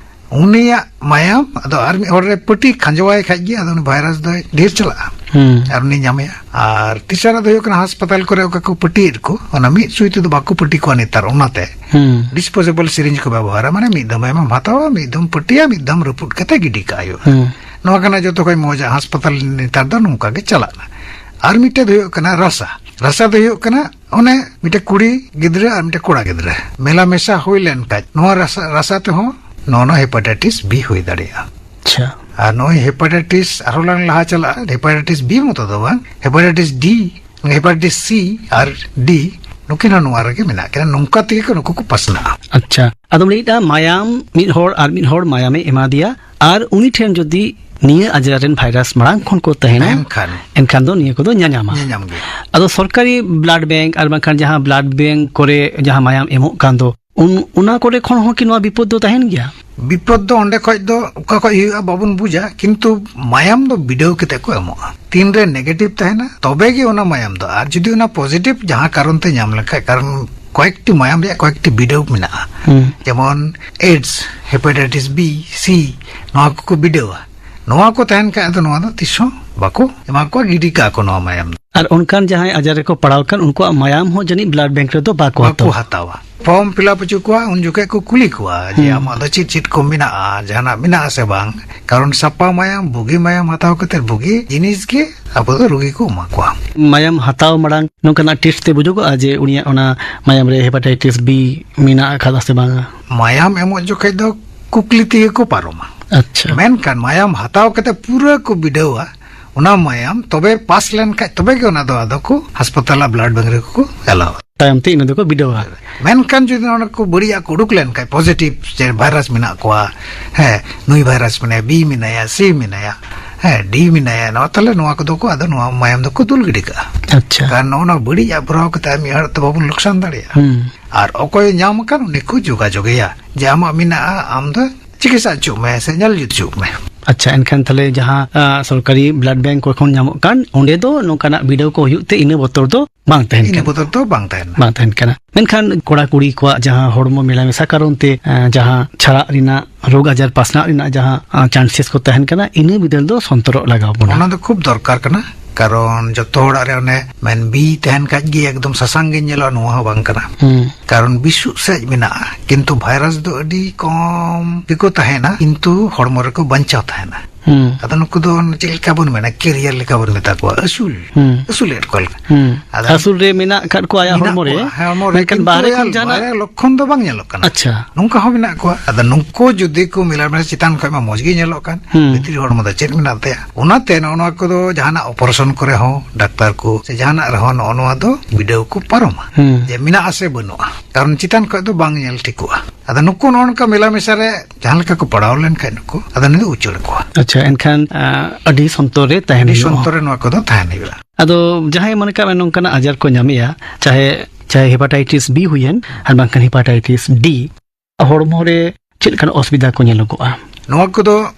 ᱩᱱᱤᱭᱟᱜ ᱢᱟᱭᱟᱢ ᱟᱫᱚ ᱟᱨ ᱢᱤᱫ ᱦᱚᱲ ᱨᱮ ᱯᱟᱹᱴᱤ ᱠᱷᱟᱸᱡᱚᱣᱟᱭ ᱠᱷᱟᱡ ᱜᱮ ᱟᱫᱚ ᱩᱱᱤ ᱵᱷᱟᱭᱨᱟᱥ ᱫᱚᱭ ᱰᱷᱮᱨ ᱪᱟᱞᱟᱜᱼᱟ᱾ ᱦᱩᱸ᱾ ᱟᱨ ᱩᱱᱤ ᱧᱟᱢᱮᱭᱟ᱾ ᱟᱨ ᱛᱮᱥᱟᱨᱟᱜ ᱫᱚ ᱦᱩᱭᱩᱜ ᱠᱟᱱᱟ ᱦᱟᱥᱯᱟᱛᱟᱞ ᱠᱚᱨᱮ ᱚᱠᱟ ᱠᱚ ᱯᱟᱹᱴᱤᱭᱮᱫ ᱠᱚ, ᱚᱱᱟ ᱢᱤᱫ ᱥᱩᱭ ᱛᱮᱫᱚ ᱵᱟᱠᱚ ᱯᱟᱹᱴᱤ ᱠᱚᱣᱟ ᱱᱮᱛᱟᱨ, ᱚᱱᱟᱛᱮ ᱦᱩᱸ᱾ ᱰᱤᱥᱯᱳᱡᱮᱵᱚᱞ ᱥᱤᱨᱤᱧᱡᱽ ᱠᱚ ᱵᱮᱵᱚᱦᱟᱨᱟ, ᱢᱟᱱᱮ ᱢᱤᱫ ᱫᱚᱢᱮᱢ ᱦᱟᱛᱟᱣᱟ, ᱢᱤᱫ ᱫᱚᱢ ᱯᱟᱹᱴᱤᱭᱟ, ᱢᱤᱫ ᱫᱚᱢ ᱨᱟᱹᱯᱩᱫ ᱠᱟᱛᱮ ᱜᱤᱰᱤ ᱠᱟᱜ ᱦᱩᱭᱩᱜᱼᱟ᱾ ᱦᱩᱸ᱾ ᱱᱚᱣᱟ ᱠᱟᱱᱟ ᱡᱚᱛᱚ ᱠᱷᱚᱱ ᱢᱚᱡᱟ᱾ ᱦᱟᱥᱯᱟᱛᱟᱞ ᱱᱮᱛᱟᱨ ᱫᱚ ᱱᱚᱝᱠᱟ ᱜᱮ ᱪᱟᱞᱟᱜ ᱠᱟᱱᱟ᱾ ᱟᱨ ᱢᱤᱫᱴᱮᱡ ᱫᱚ ᱦᱩᱭᱩᱜ ᱠᱟᱱᱟ ᱨᱟᱥᱟ᱾ ᱨᱟᱥᱟ ᱫᱚ ᱦᱩᱭᱩᱜ ᱠᱟᱱᱟ ᱚᱱᱮ ᱢᱤᱫᱴᱮᱡ ᱠᱩᱲᱤ ᱜᱤᱫᱽᱨᱟᱹ ᱟᱨ ᱢᱤᱫᱴᱮᱡ ᱠᱚᱲᱟ ᱜᱤᱫᱽᱨᱟᱹ ᱢᱮᱞᱟ ᱢᱮᱥᱟ ᱦᱩᱭ ᱞᱮᱱ ᱠᱷᱟᱡ, ᱱᱚᱣᱟ ᱨᱟᱥᱟ, ᱨᱟᱥᱟ ᱛᱮᱦᱚᱸ ᱱᱚᱜᱼᱚ ᱱᱚᱣᱟ ᱦᱮᱯᱟᱴᱟᱭᱴᱤᱥ ᱵᱤ ᱦᱩᱭ ᱫᱟᱲᱮᱭᱟᱜᱼᱟ᱾ ᱟᱪᱪᱷᱟ᱾ ᱟᱨ ᱱᱚᱜᱼᱚᱭ ᱦᱮᱯᱟᱴᱟᱭᱴᱤᱥ ᱟᱨᱦᱚᱸ ᱞᱟᱝ ᱞᱟᱦᱟ ᱪᱟᱞᱟᱜᱼᱟ, ᱦᱮᱯᱟᱴᱟᱭᱴᱤᱥ ᱵᱤ ᱢᱚᱛᱚ ᱫᱚ ᱵᱟᱝ, ᱦᱮᱯᱟᱴᱟᱭᱴᱤᱥ ᱰᱤ, ᱦᱮᱯᱟᱴᱟᱭᱴᱤᱥ ᱥᱤ ᱟᱨ ᱰᱤ, ᱱᱩᱠᱤᱱ ᱦᱚᱸ ᱱᱚᱣᱟ ᱨᱮᱜᱮ ᱢᱮᱱᱟᱜ ᱠᱤᱱᱟ᱾ ᱱᱚᱝᱠᱟ ᱛᱮᱜᱮ ᱠᱚ ᱱᱩᱠᱩ ᱠᱚ ᱯᱟᱥᱱᱟᱜᱼᱟ᱾ ᱟᱪᱪᱷᱟ, ᱟᱫᱚᱢ ᱞᱟᱹᱭᱮᱫᱟ ᱢᱟᱭᱟᱢ, ᱢᱤᱫ ᱦᱚᱲ ᱟᱨ ᱢᱤᱫ ᱦᱚᱲ ᱢᱟᱭᱟᱢᱮ ᱮᱢᱟ ᱫᱮᱭᱟ ᱟᱨ ᱩᱱᱤ ᱴᱷᱮᱱ ᱡᱩᱫᱤ ᱱᱤᱭᱟᱹ ᱟᱡᱟᱨ ᱨᱮᱱ ᱵᱷᱟᱭᱨᱟᱥ ᱢᱟᱲᱟᱝ ᱠᱷᱚᱱ ᱠᱚ ᱛᱟᱦᱮᱱᱟ, ᱛᱟᱦᱮᱱ ᱠᱷᱟᱱ᱾ ᱮᱱᱠᱷᱟᱱ ᱫᱚ ᱱᱤᱭᱟᱹ ᱠᱚᱫᱚ ᱧᱟᱧᱟᱢᱟ᱾ ᱧᱟᱧᱟᱢ ᱜᱮ᱾ ᱟᱫᱚ ᱥᱚᱨᱠᱟᱨᱤ ᱵᱞᱟᱰ ᱵᱮᱝᱠ ᱟᱨ ᱵᱟᱝᱠᱷᱟᱱ ᱡᱟᱦᱟᱸ ᱵᱞᱟᱰ ᱵᱮᱝᱠ ᱠᱚᱨᱮ ᱡᱟᱦᱟᱸ ᱢᱟᱭᱟᱢ ᱮᱢᱚᱜ ᱠᱟᱱ ᱫᱚ, ᱩᱱ-, ᱚᱱᱟ ᱠᱚᱨᱮ ᱠᱷᱚᱱ ᱦᱚᱸ ᱠᱤ ᱱᱚᱣᱟ ᱵᱤᱯᱚᱫ ᱫᱚ ᱛᱟᱦᱮᱱ ᱜᱮᱭᱟ? ᱵᱤᱯᱚᱫ ᱫᱚ ᱚᱸᱰᱮ ᱠᱷᱚᱡ ᱫᱚ ᱚᱠᱟ ᱠᱷᱚᱡ ᱦᱩᱭᱩᱜᱼᱟ ᱵᱟᱵᱚᱱ ᱵᱩᱡᱟ, ᱠᱤᱱᱛᱩ ᱢᱟᱭᱟᱢ ᱫᱚ ᱵᱤᱰᱟᱹᱣ ᱠᱟᱛᱮ ᱠᱚ ᱮᱢᱚᱜᱼᱟ᱾ ᱛᱤᱱᱨᱮ ᱱᱮᱜᱮᱴᱤᱵᱷ ᱛᱟᱦᱮᱱᱟ, ᱛᱚᱵᱮ ᱜᱮ ᱚᱱᱟ ᱢᱟᱭᱟᱢ ᱫᱚ᱾ ᱟᱨ ᱡᱩᱫᱤ ᱚᱱᱟ ᱯᱚᱡᱤᱴᱤᱵᱷ ᱡᱟᱦᱟᱸ ᱠᱟᱨᱚᱱ ᱛᱮ ᱧᱟᱢ ᱞᱮᱱᱠᱷᱟᱡ, ᱠᱟᱨᱚᱱ ᱠᱚᱭᱮᱠᱴᱤ ᱢᱟᱭᱟᱢ ᱨᱮᱭᱟᱜ ᱠᱚᱭᱮᱠᱴᱤ ᱵᱤᱰᱟᱹᱣ ᱢᱮᱱᱟᱜᱼᱟ, ᱦᱩᱸ᱾ ᱡᱮᱢᱚᱱ ᱮᱰᱥ, ᱦᱮᱯᱟᱴᱟᱭᱴᱤᱥ ᱵᱤ, ᱥᱤ, ᱱᱚᱣᱟ ᱠᱚᱠᱚ ᱵᱤᱰᱟᱹᱣᱟ᱾ ᱱᱚᱣᱟ ᱠᱚ ᱛᱟᱦᱮᱱ ᱠᱷᱟᱡ ᱫᱚ ᱱᱚᱣᱟ ᱫᱚ ᱛᱤᱥ ᱦᱚᱸ ᱵᱟᱠᱚ ᱮᱢᱟ ᱠᱚᱣᱟ, ᱜᱤᱰᱤ ᱠᱟᱜᱼᱟ ᱠᱚ ᱱᱚᱣᱟ ᱢᱟᱭᱟᱢ ᱫᱚ᱾ ᱟᱨ ᱚᱱᱠᱟᱱ ᱡᱟᱦᱟᱸᱭ ᱟᱡᱟᱨ ᱨᱮᱠᱚ ᱯᱟᱲᱟᱣ ᱠᱟᱱ, ᱩᱱᱠᱩᱣᱟᱜ ᱢᱟᱭᱟᱢ ᱦᱚᱸ ᱡᱟᱹᱱᱤᱡ ᱵᱞᱟᱰ ᱵᱮᱝᱠ ᱨᱮᱫᱚ ᱵᱟᱠᱚ ᱵᱟᱠᱚ ᱦᱟᱛᱟᱣᱟ᱾ ᱦᱟᱛᱟᱣᱟ᱾ ᱯᱷᱚᱨᱢ ᱯᱷᱤᱞᱟᱯ ᱦᱚᱪᱚ ᱠᱚᱣᱟ, ᱩᱱ ᱡᱚᱠᱷᱮᱡ ᱠᱚ ᱠᱩᱞᱤ ᱠᱚᱣᱟ ᱡᱮ, ᱦᱩᱸ᱾ ᱟᱢᱟᱜ ᱫᱚ ᱪᱮᱫ ᱪᱮᱫ ᱠᱚ ᱢᱮᱱᱟᱜᱼᱟ, ᱡᱟᱦᱟᱱᱟᱜ ᱢᱮᱱᱟᱜᱼᱟ ᱥᱮ ᱵᱟᱝ? ᱠᱟᱨᱚᱱ ᱥᱟᱯᱟ ᱢᱟᱭᱟᱢ, ᱵᱩᱜᱤ ᱢᱟᱭᱟᱢ ᱦᱟᱛᱟᱣ ᱠᱟᱛᱮ ᱵᱩᱜᱤ ᱡᱤᱱᱤᱥ ᱜᱮ ᱟᱵᱚ ᱫᱚ ᱨᱩᱜᱤ ᱠᱚ ᱮᱢᱟ ᱠᱚᱣᱟ᱾ ᱢᱟᱭᱟᱢ ᱦᱟᱛᱟᱣ ᱢᱟᱲᱟᱝ ᱱᱚᱝᱠᱟᱱᱟᱜ ᱴᱮᱥᱴ ᱛᱮ ᱵᱩᱡᱩᱜᱚᱜᱼᱟ ᱡᱮ ᱩᱱᱤᱭᱟᱜ ᱚᱱᱟ ᱢᱟᱭᱟᱢ ᱨᱮ ᱦᱮᱯᱟᱴᱟᱭᱴᱤᱥ ᱵᱤ ᱢᱮᱱᱟᱜ ᱟᱠᱟᱫᱟ ᱥᱮ ᱵᱟᱝᱟ? ᱢᱟᱭᱟᱢ ᱮᱢᱚᱜ ᱡᱚᱠᱷᱮᱡ ᱫᱚ ᱠᱩᱠᱞᱤ ᱛᱮᱜᱮ ᱠᱚ ᱯᱟᱨᱚᱢᱟ᱾ ᱟᱪᱪᱷᱟ᱾ ᱢᱮᱱᱠᱷᱟᱱ ᱢᱟᱭᱟᱢ ᱦᱟᱛᱟᱣ ᱠᱟᱛᱮ ᱯᱩᱨᱟᱹ ᱠᱚ ᱵᱤᱰᱟᱹᱣᱟ ᱚᱱᱟ ᱢᱟᱭᱟᱢ, ᱛᱚᱵᱮ ᱯᱟᱥ ᱞᱮᱱᱠᱷᱟᱡ ᱛᱚᱵᱮ ᱜᱮ ᱚᱱᱟ ᱫᱚ ᱟᱫᱚ ᱠᱚ ᱦᱟᱥᱯᱟᱛᱟᱞ ᱟᱨ ᱵᱞᱟᱰ ᱵᱮᱝᱠ ᱨᱮᱠᱚ ᱪᱟᱞᱟᱣᱟ᱾ ᱛᱟᱭᱚᱢ ᱛᱮ ᱤᱱᱟᱹ ᱫᱚᱠᱚ ᱵᱤᱰᱟᱹᱣᱟ᱾ ᱢᱮᱱᱠᱷᱟᱱ ᱡᱩᱫᱤ ᱚᱱᱟ ᱠᱚ ᱵᱟᱹᱲᱤᱡᱟᱜ ᱠᱚ ᱩᱰᱩᱠ ᱞᱮᱱᱠᱷᱟᱡ, ᱯᱚᱡᱤᱴᱤᱵᱷ ᱡᱮ ᱵᱷᱟᱭᱨᱟᱥ ᱢᱮᱱᱟᱜ ᱠᱚᱣᱟ, ᱦᱮᱸ, ᱱᱩᱭ ᱵᱷᱟᱭᱨᱟᱥ ᱢᱮᱱᱟᱭᱟ, ᱵᱤ ᱢᱮᱱᱟᱭᱟ, ᱥᱤ ᱢᱮᱱᱟᱭᱟ, ᱦᱮᱸ, ᱰᱤ ᱢᱮᱱᱟᱭᱟ, ᱱᱚᱣᱟ ᱛᱟᱦᱞᱮ ᱱᱚᱣᱟ ᱠᱚᱫᱚ ᱠᱚ ᱟᱫᱚ ᱱᱚᱣᱟ ᱢᱟᱭᱟᱢ ᱫᱚᱠᱚ ᱫᱩᱞ ᱜᱤᱰᱤ ᱠᱟᱜᱼᱟ᱾ ᱟᱪᱪᱷᱟ᱾ ᱠᱟᱨᱚᱱ ᱱᱚᱜᱼᱚ ᱱᱚᱣᱟ ᱵᱟᱹᱲᱤᱡᱟᱜ ᱵᱷᱚᱨᱟᱣ ᱠᱟᱛᱮ ᱟᱨ ᱢᱤᱫ ᱦᱚᱲ ᱛᱚ ᱵᱟᱵᱚᱱ ᱞᱚᱠᱥᱟᱱ ᱫᱟᱲᱮᱭᱟᱜᱼᱟ᱾ ᱦᱩᱸ᱾ ᱟᱨ ᱚᱠᱚᱭ ᱧᱟᱢ ᱟᱠᱟᱱ, ᱩᱱᱤ ᱠᱚ ᱡᱳᱜᱟᱡᱳᱜᱮᱭᱟ ᱡᱮ, ᱟᱢᱟᱜ ᱢᱮᱱᱟᱜᱼᱟ, ᱟᱢ ᱫᱚ ᱪᱤᱠᱤᱛᱥᱟ ᱦᱚᱪᱚᱜ ᱢᱮ ᱥᱮ ᱧᱮᱞ ᱡᱩᱛ ᱦᱚᱪᱚᱜ ᱢᱮ᱾ ᱟᱪᱪᱷᱟ, ᱮᱱᱠᱷᱟᱱ ᱛᱟᱦᱞᱮ ᱡᱟᱦᱟᱸ, ᱟ, ᱥᱚᱨᱠᱟᱨᱤ ᱵᱞᱟᱰ ᱵᱮᱝᱠ ᱠᱚ ᱠᱷᱚᱱ ᱧᱟᱢᱚᱜ ᱠᱟᱱ, ᱚᱸᱰᱮ ᱫᱚ ᱱᱚᱝᱠᱟᱱᱟᱜ ᱵᱤᱰᱟᱹᱣ ᱠᱚ ᱦᱩᱭᱩᱜ ᱛᱮ ᱤᱱᱟᱹ ᱵᱚᱛᱚᱨ ᱫᱚ ᱵᱟᱝ ᱛᱟᱦᱮᱱ ᱤᱱᱟᱹ ᱠᱟᱱᱟ᱾ ᱵᱚᱛᱚᱨ ᱫᱚ ᱵᱟᱝ ᱛᱟᱦᱮᱱᱟ᱾ ᱵᱟᱝ ᱛᱟᱦᱮᱱ ᱠᱟᱱᱟ᱾ ᱢᱮᱱᱠᱷᱟᱱ ᱠᱚᱲᱟ ᱠᱩᱲᱤ ᱠᱚᱣᱟᱜ ᱡᱟᱦᱟᱸ ᱦᱚᱲᱢᱚ ᱢᱮᱞᱟ ᱢᱮᱥᱟ ᱠᱟᱨᱚᱱ ᱛᱮ, ᱟ, ᱡᱟᱦᱟᱸ ᱪᱷᱟᱲᱟᱜ ᱨᱮᱱᱟᱜ, ᱨᱳᱜᱽ ᱟᱡᱟᱨ ᱯᱟᱥᱱᱟᱜ ᱨᱮᱱᱟᱜ ᱡᱟᱦᱟᱸ, ᱟ, ᱪᱟᱱᱥᱮᱥ ᱠᱚ ᱛᱟᱦᱮᱱ ᱠᱟᱱᱟ, ᱤᱱᱟᱹ ᱵᱤᱫᱟᱹᱞ ᱫᱚ ᱥᱚᱱᱛᱚᱨᱚᱜ ᱞᱟᱜᱟᱣ ᱵᱚᱱᱟ᱾ ᱚᱱᱟ ᱫᱚ ᱠᱷᱩᱵ ᱫᱚᱨᱠᱟᱨ ᱠᱟᱱᱟ, ᱠᱟᱨᱚᱱ ᱡᱚᱛᱚ ᱦᱚᱲᱟᱜ ᱨᱮ ᱚᱱᱮ ᱢᱮᱱ ᱵᱤ ᱛᱟᱦᱮᱱ ᱠᱷᱟᱡ ᱜᱮ ᱮᱠᱫᱚᱢ ᱥᱟᱥᱟᱝ ᱜᱮ ᱧᱮᱞᱚᱜᱼᱟ, ᱱᱚᱣᱟ ᱦᱚᱸ ᱵᱟᱝ ᱠᱟᱱᱟ᱾ ᱦᱩᱸ᱾ ᱠᱟᱨᱚᱱ ᱵᱤᱥ ᱥᱮᱫ ᱢᱮᱱᱟᱜᱼᱟ, ᱠᱤᱱᱛᱩ ᱵᱷᱟᱭᱨᱟᱥ ᱫᱚ ᱟᱹᱰᱤ ᱠᱚᱢ ᱜᱮᱠᱚ ᱛᱟᱦᱮᱱᱟ, ᱠᱤᱱᱛᱩ ᱦᱚᱲᱢᱚ ᱨᱮᱠᱚ ᱵᱟᱧᱪᱟᱣ ᱛᱟᱦᱮᱱᱟ᱾ ᱦᱩᱸ᱾ ᱟᱫᱚ ᱱᱩᱠᱩ ᱫᱚ ᱪᱮᱫ ᱞᱮᱠᱟ ᱵᱚᱱ ᱢᱮᱱᱟ, ᱠᱮᱨᱤᱭᱟᱨ ᱞᱮᱠᱟ ᱵᱚᱱ ᱢᱮᱛᱟ ᱠᱚᱣᱟ, ᱟᱹᱥᱩᱞ, ᱦᱩᱸ᱾ ᱟᱹᱥᱩᱞᱮᱫ ᱠᱚᱣᱟ ᱞᱮᱠᱟ᱾ ᱦᱩᱸ᱾ ᱟᱫᱚ ᱟᱹᱥᱩᱞ ᱨᱮ ᱢᱮᱱᱟᱜ ᱟᱠᱟᱫ ᱠᱚᱣᱟ ᱟᱭᱟᱜ ᱢᱮᱱᱟᱜ ᱦᱚᱲᱢᱚ ᱨᱮ, ᱠᱚᱣᱟ, ᱦᱮᱸ, ᱦᱚᱲᱢᱚ ᱨᱮ, ᱢᱮᱱᱠᱷᱟᱱ ᱠᱤᱱᱛᱩ ᱵᱟᱦᱨᱮ ᱟᱭᱟᱜ ᱠᱷᱚᱱ ᱡᱟᱦᱟᱱᱟᱜ ᱵᱟᱦᱨᱮ ᱞᱚᱠᱠᱷᱚᱱ ᱫᱚ ᱵᱟᱝ ᱧᱮᱞᱚᱜ ᱠᱟᱱᱟ᱾ ᱟᱪᱪᱷᱟ᱾ ᱱᱚᱝᱠᱟ ᱦᱚᱸ ᱢᱮᱱᱟᱜ ᱠᱚᱣᱟ᱾ ᱟᱫᱚ ᱱᱩᱠᱩ ᱡᱩᱫᱤ ᱠᱚ ᱢᱮᱞᱟ ᱢᱮᱥᱟ ᱪᱮᱛᱟᱱ ᱠᱷᱚᱱ ᱢᱟ ᱢᱚᱡᱽ ᱜᱮ ᱧᱮᱞᱚᱜ ᱠᱟᱱ, ᱦᱩᱸ᱾ ᱵᱷᱤᱛᱨᱤ ᱦᱚᱲᱢᱚ ᱫᱚ ᱪᱮᱫ ᱢᱮᱱᱟᱜ ᱛᱟᱭᱟ? ᱚᱱᱟᱛᱮ ᱱᱚᱜᱼᱚ ᱱᱚᱣᱟ ᱠᱚᱫᱚ ᱡᱟᱦᱟᱱᱟᱜ ᱚᱯᱟᱨᱮᱥᱚᱱ ᱠᱚᱨᱮ ᱦᱚᱸ ᱰᱟᱠᱛᱟᱨ ᱠᱚ ᱥᱮ ᱡᱟᱦᱟᱱᱟᱜ ᱨᱮᱦᱚᱸ ᱱᱚᱜᱼᱚ ᱱᱚᱣᱟ ᱫᱚ ᱵᱤᱰᱟᱹᱣ ᱠᱚ ᱯᱟᱨᱚᱢᱟ᱾ ᱦᱩᱸ᱾ ᱡᱮ ᱢᱮᱱᱟᱜᱼᱟ ᱥᱮ ᱵᱟᱹᱱᱩᱜᱼᱟ᱾ ᱠᱟᱨᱚᱱ ᱪᱮᱛᱟᱱ ᱠᱷᱚᱱ ᱫᱚ ᱵᱟᱝ ᱧᱮᱞ ᱴᱷᱤᱠᱚᱜᱼᱟ᱾ ᱟᱫᱚ ᱱᱩᱠᱩ ᱱᱚᱜᱼᱚ ᱱᱚᱝᱠᱟ ᱢᱮᱞᱟ ᱢᱮᱥᱟ ᱨᱮ ᱡᱟᱦᱟᱸ ᱞᱮᱠᱟ ᱠᱚ ᱯᱟᱲᱟᱣ ᱞᱮᱱᱠᱷᱟᱱ ᱱᱩᱠᱩ, ᱟᱫᱚ ᱱᱩᱭ ᱫᱚ ᱩᱪᱟᱹᱲ ᱠᱚᱣᱟ᱾ ᱟᱪᱪᱷᱟ, ᱮᱱᱠᱷᱟᱱ ᱟ, ᱟᱹᱰᱤ ᱥᱚᱱᱛᱚᱨ ᱨᱮ ᱛᱟᱦᱮᱱ ᱟᱹᱰᱤ ᱦᱩᱭᱩᱜᱼᱟ᱾ ᱥᱚᱱᱛᱚᱨ ᱨᱮ ᱱᱚᱣᱟ ᱠᱚᱫᱚ ᱛᱟᱦᱮᱱ ᱦᱩᱭᱩᱜᱼᱟ᱾ ᱟᱫᱚ ᱡᱟᱦᱟᱸᱭ ᱢᱚᱱᱮ ᱠᱟᱜ ᱢᱮ ᱱᱚᱝᱠᱟᱱᱟᱜ ᱟᱡᱟᱨ ᱠᱚ ᱧᱟᱢᱮᱜᱼᱟ, ᱪᱟᱦᱮ ᱪᱟᱦᱮ ᱦᱮᱯᱟᱴᱟᱭᱴᱤᱥ ᱵᱤ ᱦᱩᱭᱮᱱ ᱟᱨ ᱵᱟᱝᱠᱷᱟᱱ ᱦᱮᱯᱟᱴᱟᱭᱴᱤᱥ ᱰᱤ, ᱦᱚᱲᱢᱚ ᱨᱮ ᱪᱮᱫ ᱞᱮᱠᱟᱱ ᱚᱥᱩᱵᱤᱫᱷᱟ ᱠᱚ ᱧᱮᱞᱚᱜᱚᱜᱼᱟ? ᱱᱚᱣᱟ ᱠᱚᱫᱚ